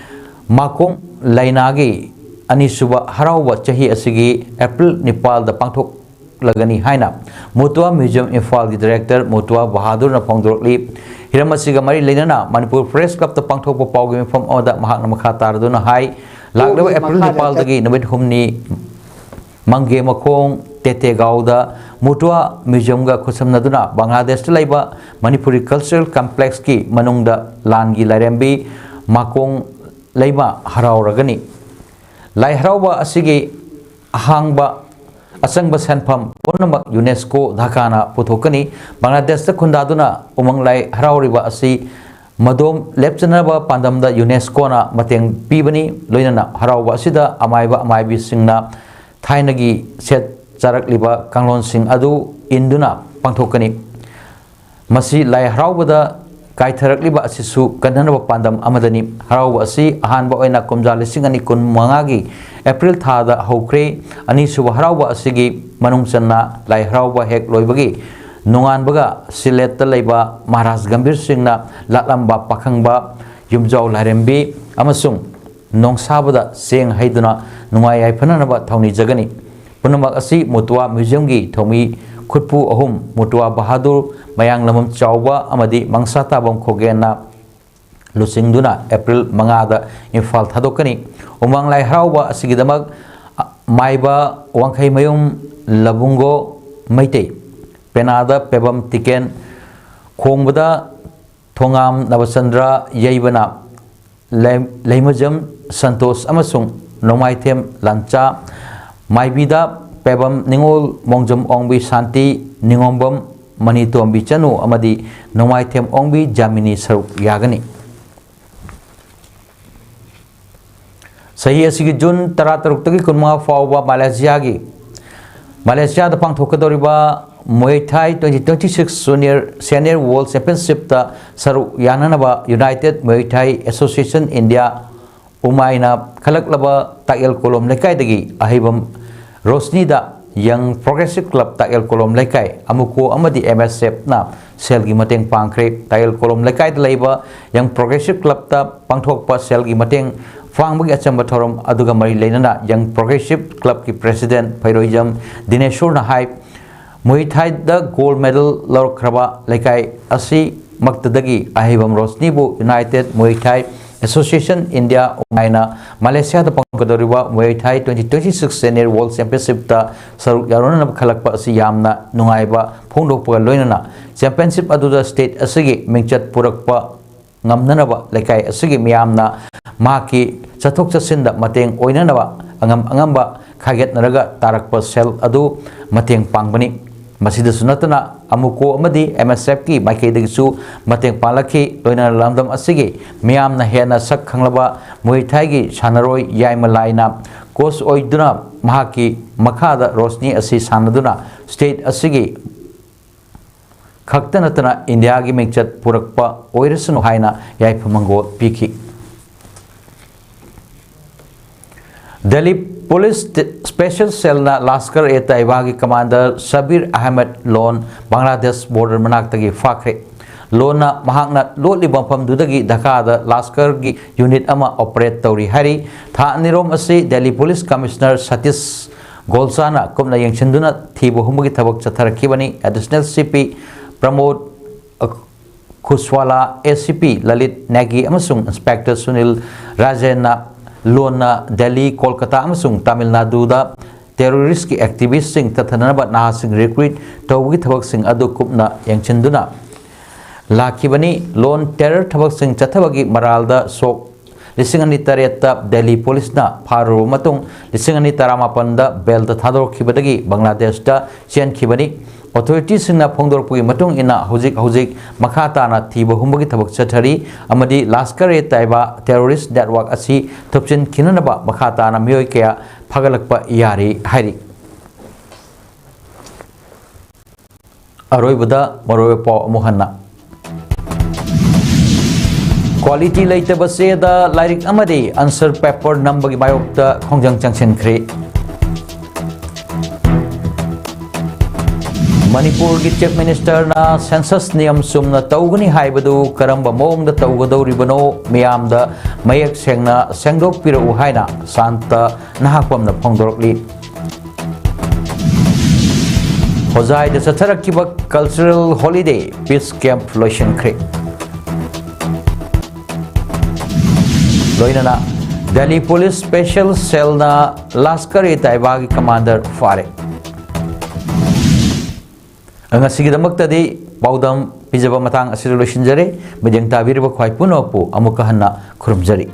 ꯃꯥꯀꯣꯡ ꯂꯥꯏꯅꯥꯒꯤ ꯑꯅꯤꯁꯨꯕ ꯍꯔꯥꯎꯕ ꯆꯍꯤ ꯑꯁꯤꯒꯤ ꯑꯦꯄ꯭ꯔꯤꯜ ꯅꯤꯄꯥꯜꯗ ꯄꯥꯡꯊꯣꯛꯂꯒꯅꯤ ꯍꯥꯏꯅ ꯃꯨꯇꯨꯋꯥ ꯃ꯭ꯌꯨꯖꯤꯌꯝ ꯏꯝꯐꯥꯜꯒꯤ ꯗꯥꯏꯔꯦꯛꯇꯔ ꯃꯨꯇꯨꯋꯥ ꯕꯍꯥꯗꯨꯔꯅ ꯐꯣꯡꯗꯣꯔꯛꯂꯤ꯫ ꯍꯤꯔꯝ ꯑꯁꯤꯒ ꯃꯔꯤ ꯂꯩꯅꯅ ꯃꯅꯤꯄꯨꯔ ꯄ꯭ꯔꯦꯁ ꯀ꯭ꯂꯕꯇ ꯄꯥꯡꯊꯣꯛꯄ ꯄꯥꯎꯒꯤ ꯃꯤꯐꯝ ꯑꯃꯗ ꯃꯍꯥꯛꯅ ꯃꯈꯥ ꯇꯥꯔꯗꯨꯅ ꯍꯥꯏ, ꯂꯥꯛꯂꯤꯕ ꯑꯦꯄ꯭ꯔꯤꯜ ꯅꯤꯄꯥꯜꯗꯒꯤ ꯅꯨꯃꯤꯠ ꯍꯨꯝꯅꯤ ꯃꯪꯒꯦ ꯃꯈꯣꯡ ꯇꯦꯇꯦꯒꯥꯎꯗ ꯃꯨꯇꯨꯋꯥ ꯃ꯭ꯌꯨꯖꯤꯌꯝꯒ ꯈꯨꯠꯁꯝꯅꯗꯨꯅ ꯕꯪꯒ꯭ꯂꯥꯗꯦꯁꯇ ꯂꯩꯕ ꯃꯅꯤꯄꯨꯔꯤ ꯀꯜꯆꯔꯦꯜ ꯀꯝꯄ꯭ꯂꯦꯛꯁꯀꯤ ꯃꯅꯨꯡꯗ ꯂꯥꯟꯒꯤ ꯂꯥꯏꯔꯦꯝꯕꯤ ꯃꯥꯀꯣꯡ ꯂꯩꯃ ꯍꯔꯥꯎꯔꯒꯅꯤ꯫ ꯂꯥꯏ ꯍꯔꯥꯎꯕ ꯑꯁꯤꯒꯤ ꯑꯍꯥꯡꯕ ꯑꯆꯪꯕ ꯁꯦꯟꯐꯝ ꯄꯨꯝꯅꯃꯛ ꯌꯨꯅꯦꯁꯀꯣ ꯙꯥꯀꯥꯅ ꯄꯨꯊꯣꯛꯀꯅꯤ꯫ ꯕꯪꯒ꯭ꯂꯥꯗꯦꯁꯇ ꯈꯨꯟꯗꯥꯗꯨꯅ ꯎꯃꯪ ꯂꯥꯏ ꯍꯔꯥꯎꯔꯤꯕ ꯑꯁꯤ ꯃꯗꯣꯝ ꯂꯦꯞꯆꯅꯕ ꯄꯥꯟꯗꯝꯗ ꯌꯨꯅꯦꯁꯀꯣꯅ ꯃꯇꯦꯡ ꯄꯤꯕꯅꯤ꯫ ꯂꯣꯏꯅꯅ ꯍꯔꯥꯎꯕ ꯑꯁꯤꯗ ꯑꯃꯥꯏꯕ ꯑꯃꯥꯏꯕꯤꯁꯤꯡꯅ ꯊꯥꯏꯅꯒꯤ ꯁꯦꯠ ꯆꯥꯔꯛꯂꯤꯕ ꯀꯥꯡꯂꯣꯟꯁꯤꯡ ꯑꯗꯨ ꯏꯟꯗꯨꯅ ꯄꯥꯡꯊꯣꯛꯀꯅꯤ꯫ ꯃꯁꯤ ꯂꯥꯏ ꯍꯔꯥꯎꯕꯗ ꯀꯥꯏꯊꯔꯛꯂꯤꯕ ꯑꯁꯤꯁꯨ ꯀꯟꯅꯅꯕ ꯄꯥꯟꯗꯝ ꯑꯃꯗꯅꯤ꯫ ꯍꯔꯥꯎꯕ ꯑꯁꯤ ꯑꯍꯥꯟꯕ ꯑꯣꯏꯅ ꯀꯨꯝꯖꯥ ꯂꯤꯁꯤꯡ ꯑꯅꯤ ꯀꯨꯟ ꯃꯉꯥꯒꯤ ꯑꯦꯄ꯭ꯔꯤꯜ ꯊꯥꯗ ꯍꯧꯈ꯭ꯔꯦ꯫ ꯑꯅꯤꯁꯨꯕ ꯍꯔꯥꯎꯕ ꯑꯁꯤꯒꯤ ꯃꯅꯨꯡ ꯆꯟꯅ ꯂꯥꯏ ꯍꯔꯥꯎꯕ ꯍꯦꯛ ꯂꯣꯏꯕꯒꯤ ꯅꯣꯡꯉꯥꯟꯕꯒ ꯁꯤꯂꯦꯠꯇ ꯂꯩꯕ ꯃꯍꯥꯔꯥꯖ ꯒꯝꯚꯤꯔ ꯁꯤꯡꯅ ꯂꯥꯠꯂꯝꯕ ꯄꯥꯈꯪꯕ, ꯌꯨꯝꯖꯥꯎ ꯂꯥꯏꯔꯦꯝꯕꯤ ꯑꯃꯁꯨꯡ ꯅꯣꯡꯁꯥꯕꯗ ꯆꯦꯡ ꯍꯩꯗꯨꯅ ꯅꯨꯡꯉꯥꯏ ꯌꯥꯏꯐꯅꯅꯕ ꯊꯧꯅꯤꯖꯒꯅꯤ꯫ ꯄꯨꯝꯅꯃꯛ ꯑꯁꯤ ꯃꯨꯇꯨꯋꯥ ꯃ꯭ꯌꯨꯖꯤꯌꯝꯒꯤ ꯊꯧꯃꯤ ꯈꯨꯠꯄꯨ ꯑꯍꯨꯝ, ꯃꯨꯇꯨꯋꯥ ꯕꯍꯥꯗꯨꯔ, ꯃꯌꯥꯡ ꯂꯝꯕꯝ ꯆꯥꯎꯕ ꯑꯃꯗꯤ ꯃꯪꯁꯥ ꯇꯥꯕꯝ ꯈꯣꯒꯦꯟꯅ ꯂꯨꯆꯤꯡꯗꯨꯅ ꯑꯦꯄ꯭ꯔꯤꯜ ꯃꯉꯥꯗ ꯏꯝꯐꯥꯜ ꯊꯥꯗꯣꯛꯀꯅꯤ꯫ ꯎꯃꯪ ꯂꯥꯏ ꯍꯔꯥꯎꯕ ꯑꯁꯤꯒꯤꯗꯃꯛ ꯃꯥꯏꯕ ꯋꯥꯡꯈꯩꯃꯌꯨꯝ ꯂꯕꯨꯡꯒꯣ ꯃꯩꯇꯩ, ꯄꯦꯅꯥꯗ ꯄꯦꯕꯝ ꯇꯤꯀꯦꯟ, ꯈꯣꯡꯕꯗ ꯊꯣꯉꯥꯝ ꯅꯕꯆꯟꯗ꯭ꯔ, ꯌꯩꯕꯅ ꯂꯩ-, ꯂꯩꯃꯖꯝ ꯁꯟꯇꯣꯁ ꯑꯃꯁꯨꯡ ꯅꯣꯡꯃꯥꯏꯊꯦꯝ ꯂꯥꯟꯆꯥ, ꯃꯥꯏꯕꯤꯗ ꯄꯦꯕꯝ ꯅꯤꯉꯣꯜ ꯃꯣꯡꯖꯝ ꯑꯣꯡꯕꯤ ꯁꯥꯟꯇꯤ, ꯅꯤꯉꯣꯝꯕꯝ ꯃꯅꯤꯇꯣꯝꯕꯤ ꯆꯅꯨ ꯑꯃꯗꯤ ꯅꯣꯡꯃꯥꯏꯊꯦꯝ ꯑꯣꯡꯕꯤ ꯖꯥꯃꯤꯅꯤ ꯁꯔꯨꯛ ꯌꯥꯒꯅꯤ꯫ ꯆꯍꯤ ꯑꯁꯤꯒꯤ ꯖꯨꯟ ꯇꯔꯥꯇꯔꯨꯛꯇꯒꯤ ꯀꯨꯟꯃꯉꯥ ꯐꯥꯎꯕ ꯃꯥꯂꯦꯁꯤꯌꯥꯒꯤ, ꯃꯥꯂꯦꯁꯤꯌꯥꯗ ꯄꯥꯡꯊꯣꯛꯀꯗꯧꯔꯤꯕ ꯃꯨꯌꯥꯏ ꯊꯥꯏ twenty twenty six Junior Senior World Championshipꯇ ꯁꯔꯨꯛ ꯌꯥꯅꯅꯕ United Muay Thai Association India, ꯎꯃꯥꯏꯅ ꯈꯜꯂꯛꯂꯕ ꯇꯥꯛꯌꯦꯜ ꯀꯣꯂꯣꯝ ꯂꯩꯀꯥꯏꯗꯒꯤ ꯑꯍꯩꯕꯝ ꯔꯣꯁꯅꯤꯗ Young Progressive Club ꯇꯥꯛꯌꯦꯜ ꯀꯣꯂꯣꯝ ꯂꯩꯀꯥꯏ, ꯑꯃꯨꯀꯣ ꯑꯃꯗꯤ M S Fꯅ ꯁꯦꯜꯒꯤ ꯃꯇꯦꯡ ꯄꯥꯡꯈ꯭ꯔꯦ꯫ ꯇꯥꯛꯌꯦꯜ ꯀꯣꯂꯣꯝ ꯂꯩꯀꯥꯏꯗ ꯂꯩꯕ Young Progressive Clubꯇ ꯄꯥꯡꯊꯣꯛꯄ ꯁꯦꯜꯒꯤ ꯃꯇꯦꯡ ꯄꯥꯡꯕꯒꯤ ꯑꯆꯝꯕ ꯊꯧꯔꯝ ꯑꯗꯨꯒ ꯃꯔꯤ ꯂꯩꯅꯅ Young Progressive Clubꯀꯤ President ꯐꯩꯔꯣꯏꯖꯝ ꯗꯤꯅꯦꯁꯣꯔꯅ ꯍꯥꯏ, ꯃꯨꯌꯥꯏ ꯊꯥꯏꯗ gold medal ꯂꯧꯔꯛꯈ꯭ꯔꯕ ꯂꯩꯀꯥꯏ ꯑꯁꯤꯃꯛꯇꯗꯒꯤ ꯑꯍꯩꯕꯝ ꯔꯣꯁꯅꯤꯕꯨ United Muay Thai Association India, ꯎꯃꯥꯏꯅ ꯃꯥꯂꯦꯁꯤꯌꯥꯗ ꯄꯥꯡꯊꯣꯛꯀꯗꯧꯔꯤꯕ ꯃꯨꯌꯥꯏ ꯊꯥꯏ twenty twenty six Senior World Championshipꯇ ꯁꯔꯨꯛ ꯌꯥꯔꯨꯅꯅꯕ ꯈꯜꯂꯛꯄ ꯑꯁꯤ ꯌꯥꯝꯅ ꯅꯨꯡꯉꯥꯏꯕ ꯐꯣꯡꯗꯣꯛꯄꯒ ꯂꯣꯏꯅꯅ championship ꯑꯗꯨꯗ state ꯑꯁꯤꯒꯤ ꯃꯤꯡꯆꯠ ꯄꯨꯔꯛꯄ ꯉꯝꯅꯅꯕ ꯂꯩꯀꯥꯏ ꯑꯁꯤꯒꯤ ꯃꯤꯌꯥꯝꯅ ꯃꯍꯥꯛꯀꯤ ꯆꯠꯊꯣꯛ ꯆꯠꯁꯤꯟꯗ ꯃꯇꯦꯡ ꯑꯣꯏꯅꯅꯕ ꯑꯉꯝ ꯑꯉꯝꯕ ꯈꯥꯏꯒꯠꯅꯔꯒ ꯇꯥꯔꯛꯄ ꯁꯦꯜ ꯑꯗꯨ ꯃꯇꯦꯡ ꯄꯥꯡꯕꯅꯤ꯫ ꯃꯁꯤꯗꯁꯨ ꯅꯠꯇꯅ ꯑꯃꯨꯀꯣ ꯑꯃꯗꯤ MSFꯀꯤ ꯃꯥꯏꯀꯩꯗꯒꯤꯁꯨ ꯃꯇꯦꯡ ꯄꯥꯡꯂꯛꯈꯤ꯫ ꯂꯣꯏꯅꯅ ꯂꯝꯗꯝ ꯑꯁꯤꯒꯤ ꯃꯤꯌꯥꯝꯅ ꯍꯦꯟꯅ ꯁꯛ ꯈꯪꯂꯕ ꯃꯨꯏ ꯊꯥꯏꯒꯤ ꯁꯥꯟꯅꯔꯣꯏ ꯌꯥꯏꯃ ꯂꯥꯏꯅ ꯀꯣꯆ ꯑꯣꯏꯗꯨꯅ ꯃꯍꯥꯛꯀꯤ ꯃꯈꯥꯗ ꯔꯣꯁꯅꯤ ꯑꯁꯤ ꯁꯥꯟꯅꯗꯨꯅ ꯁ꯭ꯇꯦꯠ ꯑꯁꯤꯒꯤ ꯈꯛꯇ ꯅꯠꯇꯅ ꯏꯟꯗꯤꯌꯥꯒꯤ ꯃꯤꯡꯆꯠ ꯄꯨꯔꯛꯄ ꯑꯣꯏꯔꯁꯅꯨ ꯍꯥꯏꯅ ꯌꯥꯏꯐ ꯃꯪꯒꯣꯜ ꯄꯤꯈꯤ꯫ ꯗꯦꯜꯂꯤ ꯄꯨꯂꯤꯁ ꯁ꯭ꯄꯦꯁꯦꯜ ꯁꯦꯜꯅ ꯂꯥꯁꯀꯔ ꯑꯦ ꯇꯥꯏꯕꯥꯒꯤ ꯀꯃꯥꯟꯗꯔ ꯁꯕꯤꯔ ꯑꯍꯃꯗ ꯂꯣꯟ ꯕꯪꯒ꯭ꯂꯥꯗꯦꯁ ꯕꯣꯔꯗꯔ ꯃꯅꯥꯛꯇꯒꯤ ꯐꯥꯈ꯭ꯔꯦ꯫ ꯂꯣꯟꯅ ꯃꯍꯥꯛꯅ ꯂꯣꯠꯂꯤꯕ ꯃꯐꯝꯗꯨꯗꯒꯤ ꯙꯀꯥꯗ ꯂꯥꯁꯀꯔꯒꯤ ꯌꯨꯅꯤꯠ ꯑꯃ ꯑꯣꯄꯔꯦꯠ ꯇꯧꯔꯤ ꯍꯥꯏꯔꯤ꯫ ꯊꯥ ꯑꯅꯤꯔꯣꯝ ꯑꯁꯤ ꯗꯦꯜꯂꯤ ꯄꯨꯂꯤꯁ ꯀꯃꯤꯁꯅꯔ ꯁꯇꯤꯁ ꯒꯣꯜꯆꯥꯅ ꯀꯨꯞꯅ ꯌꯦꯡꯁꯤꯟꯗꯨꯅ ꯊꯤꯕ ꯍꯨꯝꯕꯒꯤ ꯊꯕꯛ ꯆꯠꯊꯔꯛꯈꯤꯕꯅꯤ꯫ ꯑꯦꯗꯤꯁꯅꯦꯜ CP ꯄ꯭ꯔꯃꯣꯗ ꯈꯨꯁꯋꯥꯂꯥ, ACP ꯂꯂꯤꯠ ꯅꯦꯒꯤ ꯑꯃꯁꯨꯡ ꯏꯟꯁꯄꯦꯛꯇꯔ ꯁꯨꯅꯤꯜ ꯔꯥꯖꯦꯟꯅ ꯂꯣꯟꯅ ꯗꯦꯜꯂꯤ, ꯀꯣꯜꯀꯇꯥ ꯑꯃꯁꯨꯡ ꯇꯥꯃꯤꯜ ꯅꯥꯗꯨꯗ ꯇꯦꯔꯣꯔꯤꯁ꯭ꯠꯀꯤ ꯑꯦꯛꯇꯤꯚꯤꯁ꯭ꯠꯁꯤꯡ ꯇꯠꯊꯅꯅꯕ ꯅꯍꯥꯁꯤꯡ ꯔꯤꯀ꯭ꯔꯨꯏꯠ ꯇꯧꯕꯒꯤ ꯊꯕꯛꯁꯤꯡ ꯑꯗꯨ ꯀꯨꯞꯅ ꯌꯦꯡꯁꯤꯟꯗꯨꯅ ꯂꯥꯛꯈꯤꯕꯅꯤ꯫ ꯂꯣꯟ ꯇꯦꯔꯔ ꯊꯕꯛꯁꯤꯡ ꯆꯠꯊꯕꯒꯤ ꯃꯔꯥꯜꯗ ꯁꯣꯛ ꯂꯤꯁꯤꯡ ꯑꯅꯤ ꯇꯔꯦꯠꯇ ꯗꯦꯜꯂꯤ ꯄꯨꯂꯤꯁꯅ ꯐꯥꯔꯨꯔꯕ ꯃꯇꯨꯡ, ꯂꯤꯁꯤꯡ ꯑꯅꯤ ꯇꯔꯥꯃꯥꯄꯟꯗ ꯕꯦꯜꯗ ꯊꯥꯗꯣꯔꯛꯈꯤꯕꯗꯒꯤ ꯕꯪꯒ꯭ꯂꯥꯗꯦꯁꯇ ꯆꯦꯟꯈꯤꯕꯅꯤ꯫ ꯑꯣꯊꯣꯔꯤꯇꯤꯁꯤꯡꯅ ꯐꯣꯡꯗꯣꯔꯛꯄꯒꯤ ꯃꯇꯨꯡ ꯏꯟꯅ, ꯍꯧꯖꯤꯛ ꯍꯧꯖꯤꯛ ꯃꯈꯥ ꯇꯥꯅ ꯊꯤꯕ ꯍꯨꯝꯕꯒꯤ ꯊꯕꯛ ꯆꯠꯊꯔꯤ ꯑꯃꯗꯤ ꯂꯥꯁꯀꯔ ꯑꯦ ꯇꯥꯏꯕꯥ ꯇꯦꯔꯣꯔꯤꯁ꯭ꯠ ꯅꯦꯠꯋꯥꯔꯛ ꯑꯁꯤ ꯊꯨꯞꯆꯤꯟꯈꯤꯅꯅꯕ ꯃꯈꯥ ꯇꯥꯅ ꯃꯤꯑꯣꯏ ꯀꯌꯥ ꯐꯥꯒꯠꯂꯛꯄ ꯌꯥꯔꯤ ꯍꯥꯏꯔꯤ꯫ ꯑꯔꯣꯏꯕꯗ ꯃꯔꯨꯑꯣꯏꯕ ꯄꯥꯎ ꯑꯃꯨꯛ ꯍꯟꯅ꯫ ꯀ꯭ꯋꯥꯂꯤꯇꯤ ꯂꯩꯇꯕ ꯆꯦꯗ ꯂꯥꯏꯔꯤꯛ ꯑꯃꯗꯤ ꯑꯟꯁꯔ ꯄꯦꯄꯔ ꯅꯝꯕꯒꯤ ꯃꯥꯌꯣꯛꯇ ꯈꯣꯡꯖꯪ ꯆꯪꯁꯤꯟꯈ꯭ꯔꯦ꯫ ꯃꯅꯤꯄꯨꯔꯒꯤ ꯆꯤꯐ ꯃꯤꯅꯤꯁꯇꯔꯅ ꯁꯦꯟꯁꯁ ꯅꯤꯌꯝ ꯆꯨꯝꯅ ꯇꯧꯒꯅꯤ ꯍꯥꯏꯕꯗꯨ ꯀꯔꯝꯕ ꯃꯑꯣꯡꯗ ꯇꯧꯒꯗꯧꯔꯤꯕꯅꯣ, ꯃꯤꯌꯥꯝꯗ ꯃꯌꯦꯛ ꯁꯦꯡꯅ ꯁꯦꯡꯗꯣꯛꯄꯤꯔꯛꯎ ꯍꯥꯏꯅ ꯁꯥꯟꯇ ꯅꯍꯥꯛꯄꯝꯅ ꯐꯣꯡꯗꯣꯔꯛꯂꯤ꯫ ꯍꯣꯖꯥꯏꯗ ꯆꯠꯊꯔꯛꯈꯤꯕ ꯀꯜꯆꯔꯦꯜ ꯍꯣꯂꯤꯗꯦ ꯄꯤꯁ ꯀꯦꯝꯞ ꯂꯣꯏꯁꯤꯟꯈ꯭ꯔꯦ꯫ ꯂꯣꯏꯅꯅ ꯗꯦꯜꯂꯤ ꯄꯨꯂꯤꯁ ꯁ꯭ꯄꯦꯁꯦꯜ ꯁꯦꯜꯅ ꯂꯥꯁꯀꯔ ꯏ ꯇꯥꯏꯕꯥꯒꯤ ꯀꯃꯥꯟꯗꯔ ꯐꯥꯔꯦ꯫ ꯉꯁꯤꯒꯤꯗꯃꯛꯇꯗꯤ ꯄꯥꯎꯗꯝ ꯄꯤꯖꯕ ꯃꯇꯥꯡ ꯑꯁꯤꯗ ꯂꯣꯏꯁꯤꯟꯖꯔꯦ꯫ ꯃꯤꯠꯌꯦꯡ ꯇꯥꯕꯤꯔꯤꯕ ꯈ꯭ꯋꯥꯏ ꯄꯨꯝꯅꯃꯛꯄꯨ ꯑꯃꯨꯛꯀ ꯍꯟꯅ ꯈꯨꯔꯨꯝꯖꯔꯤ꯫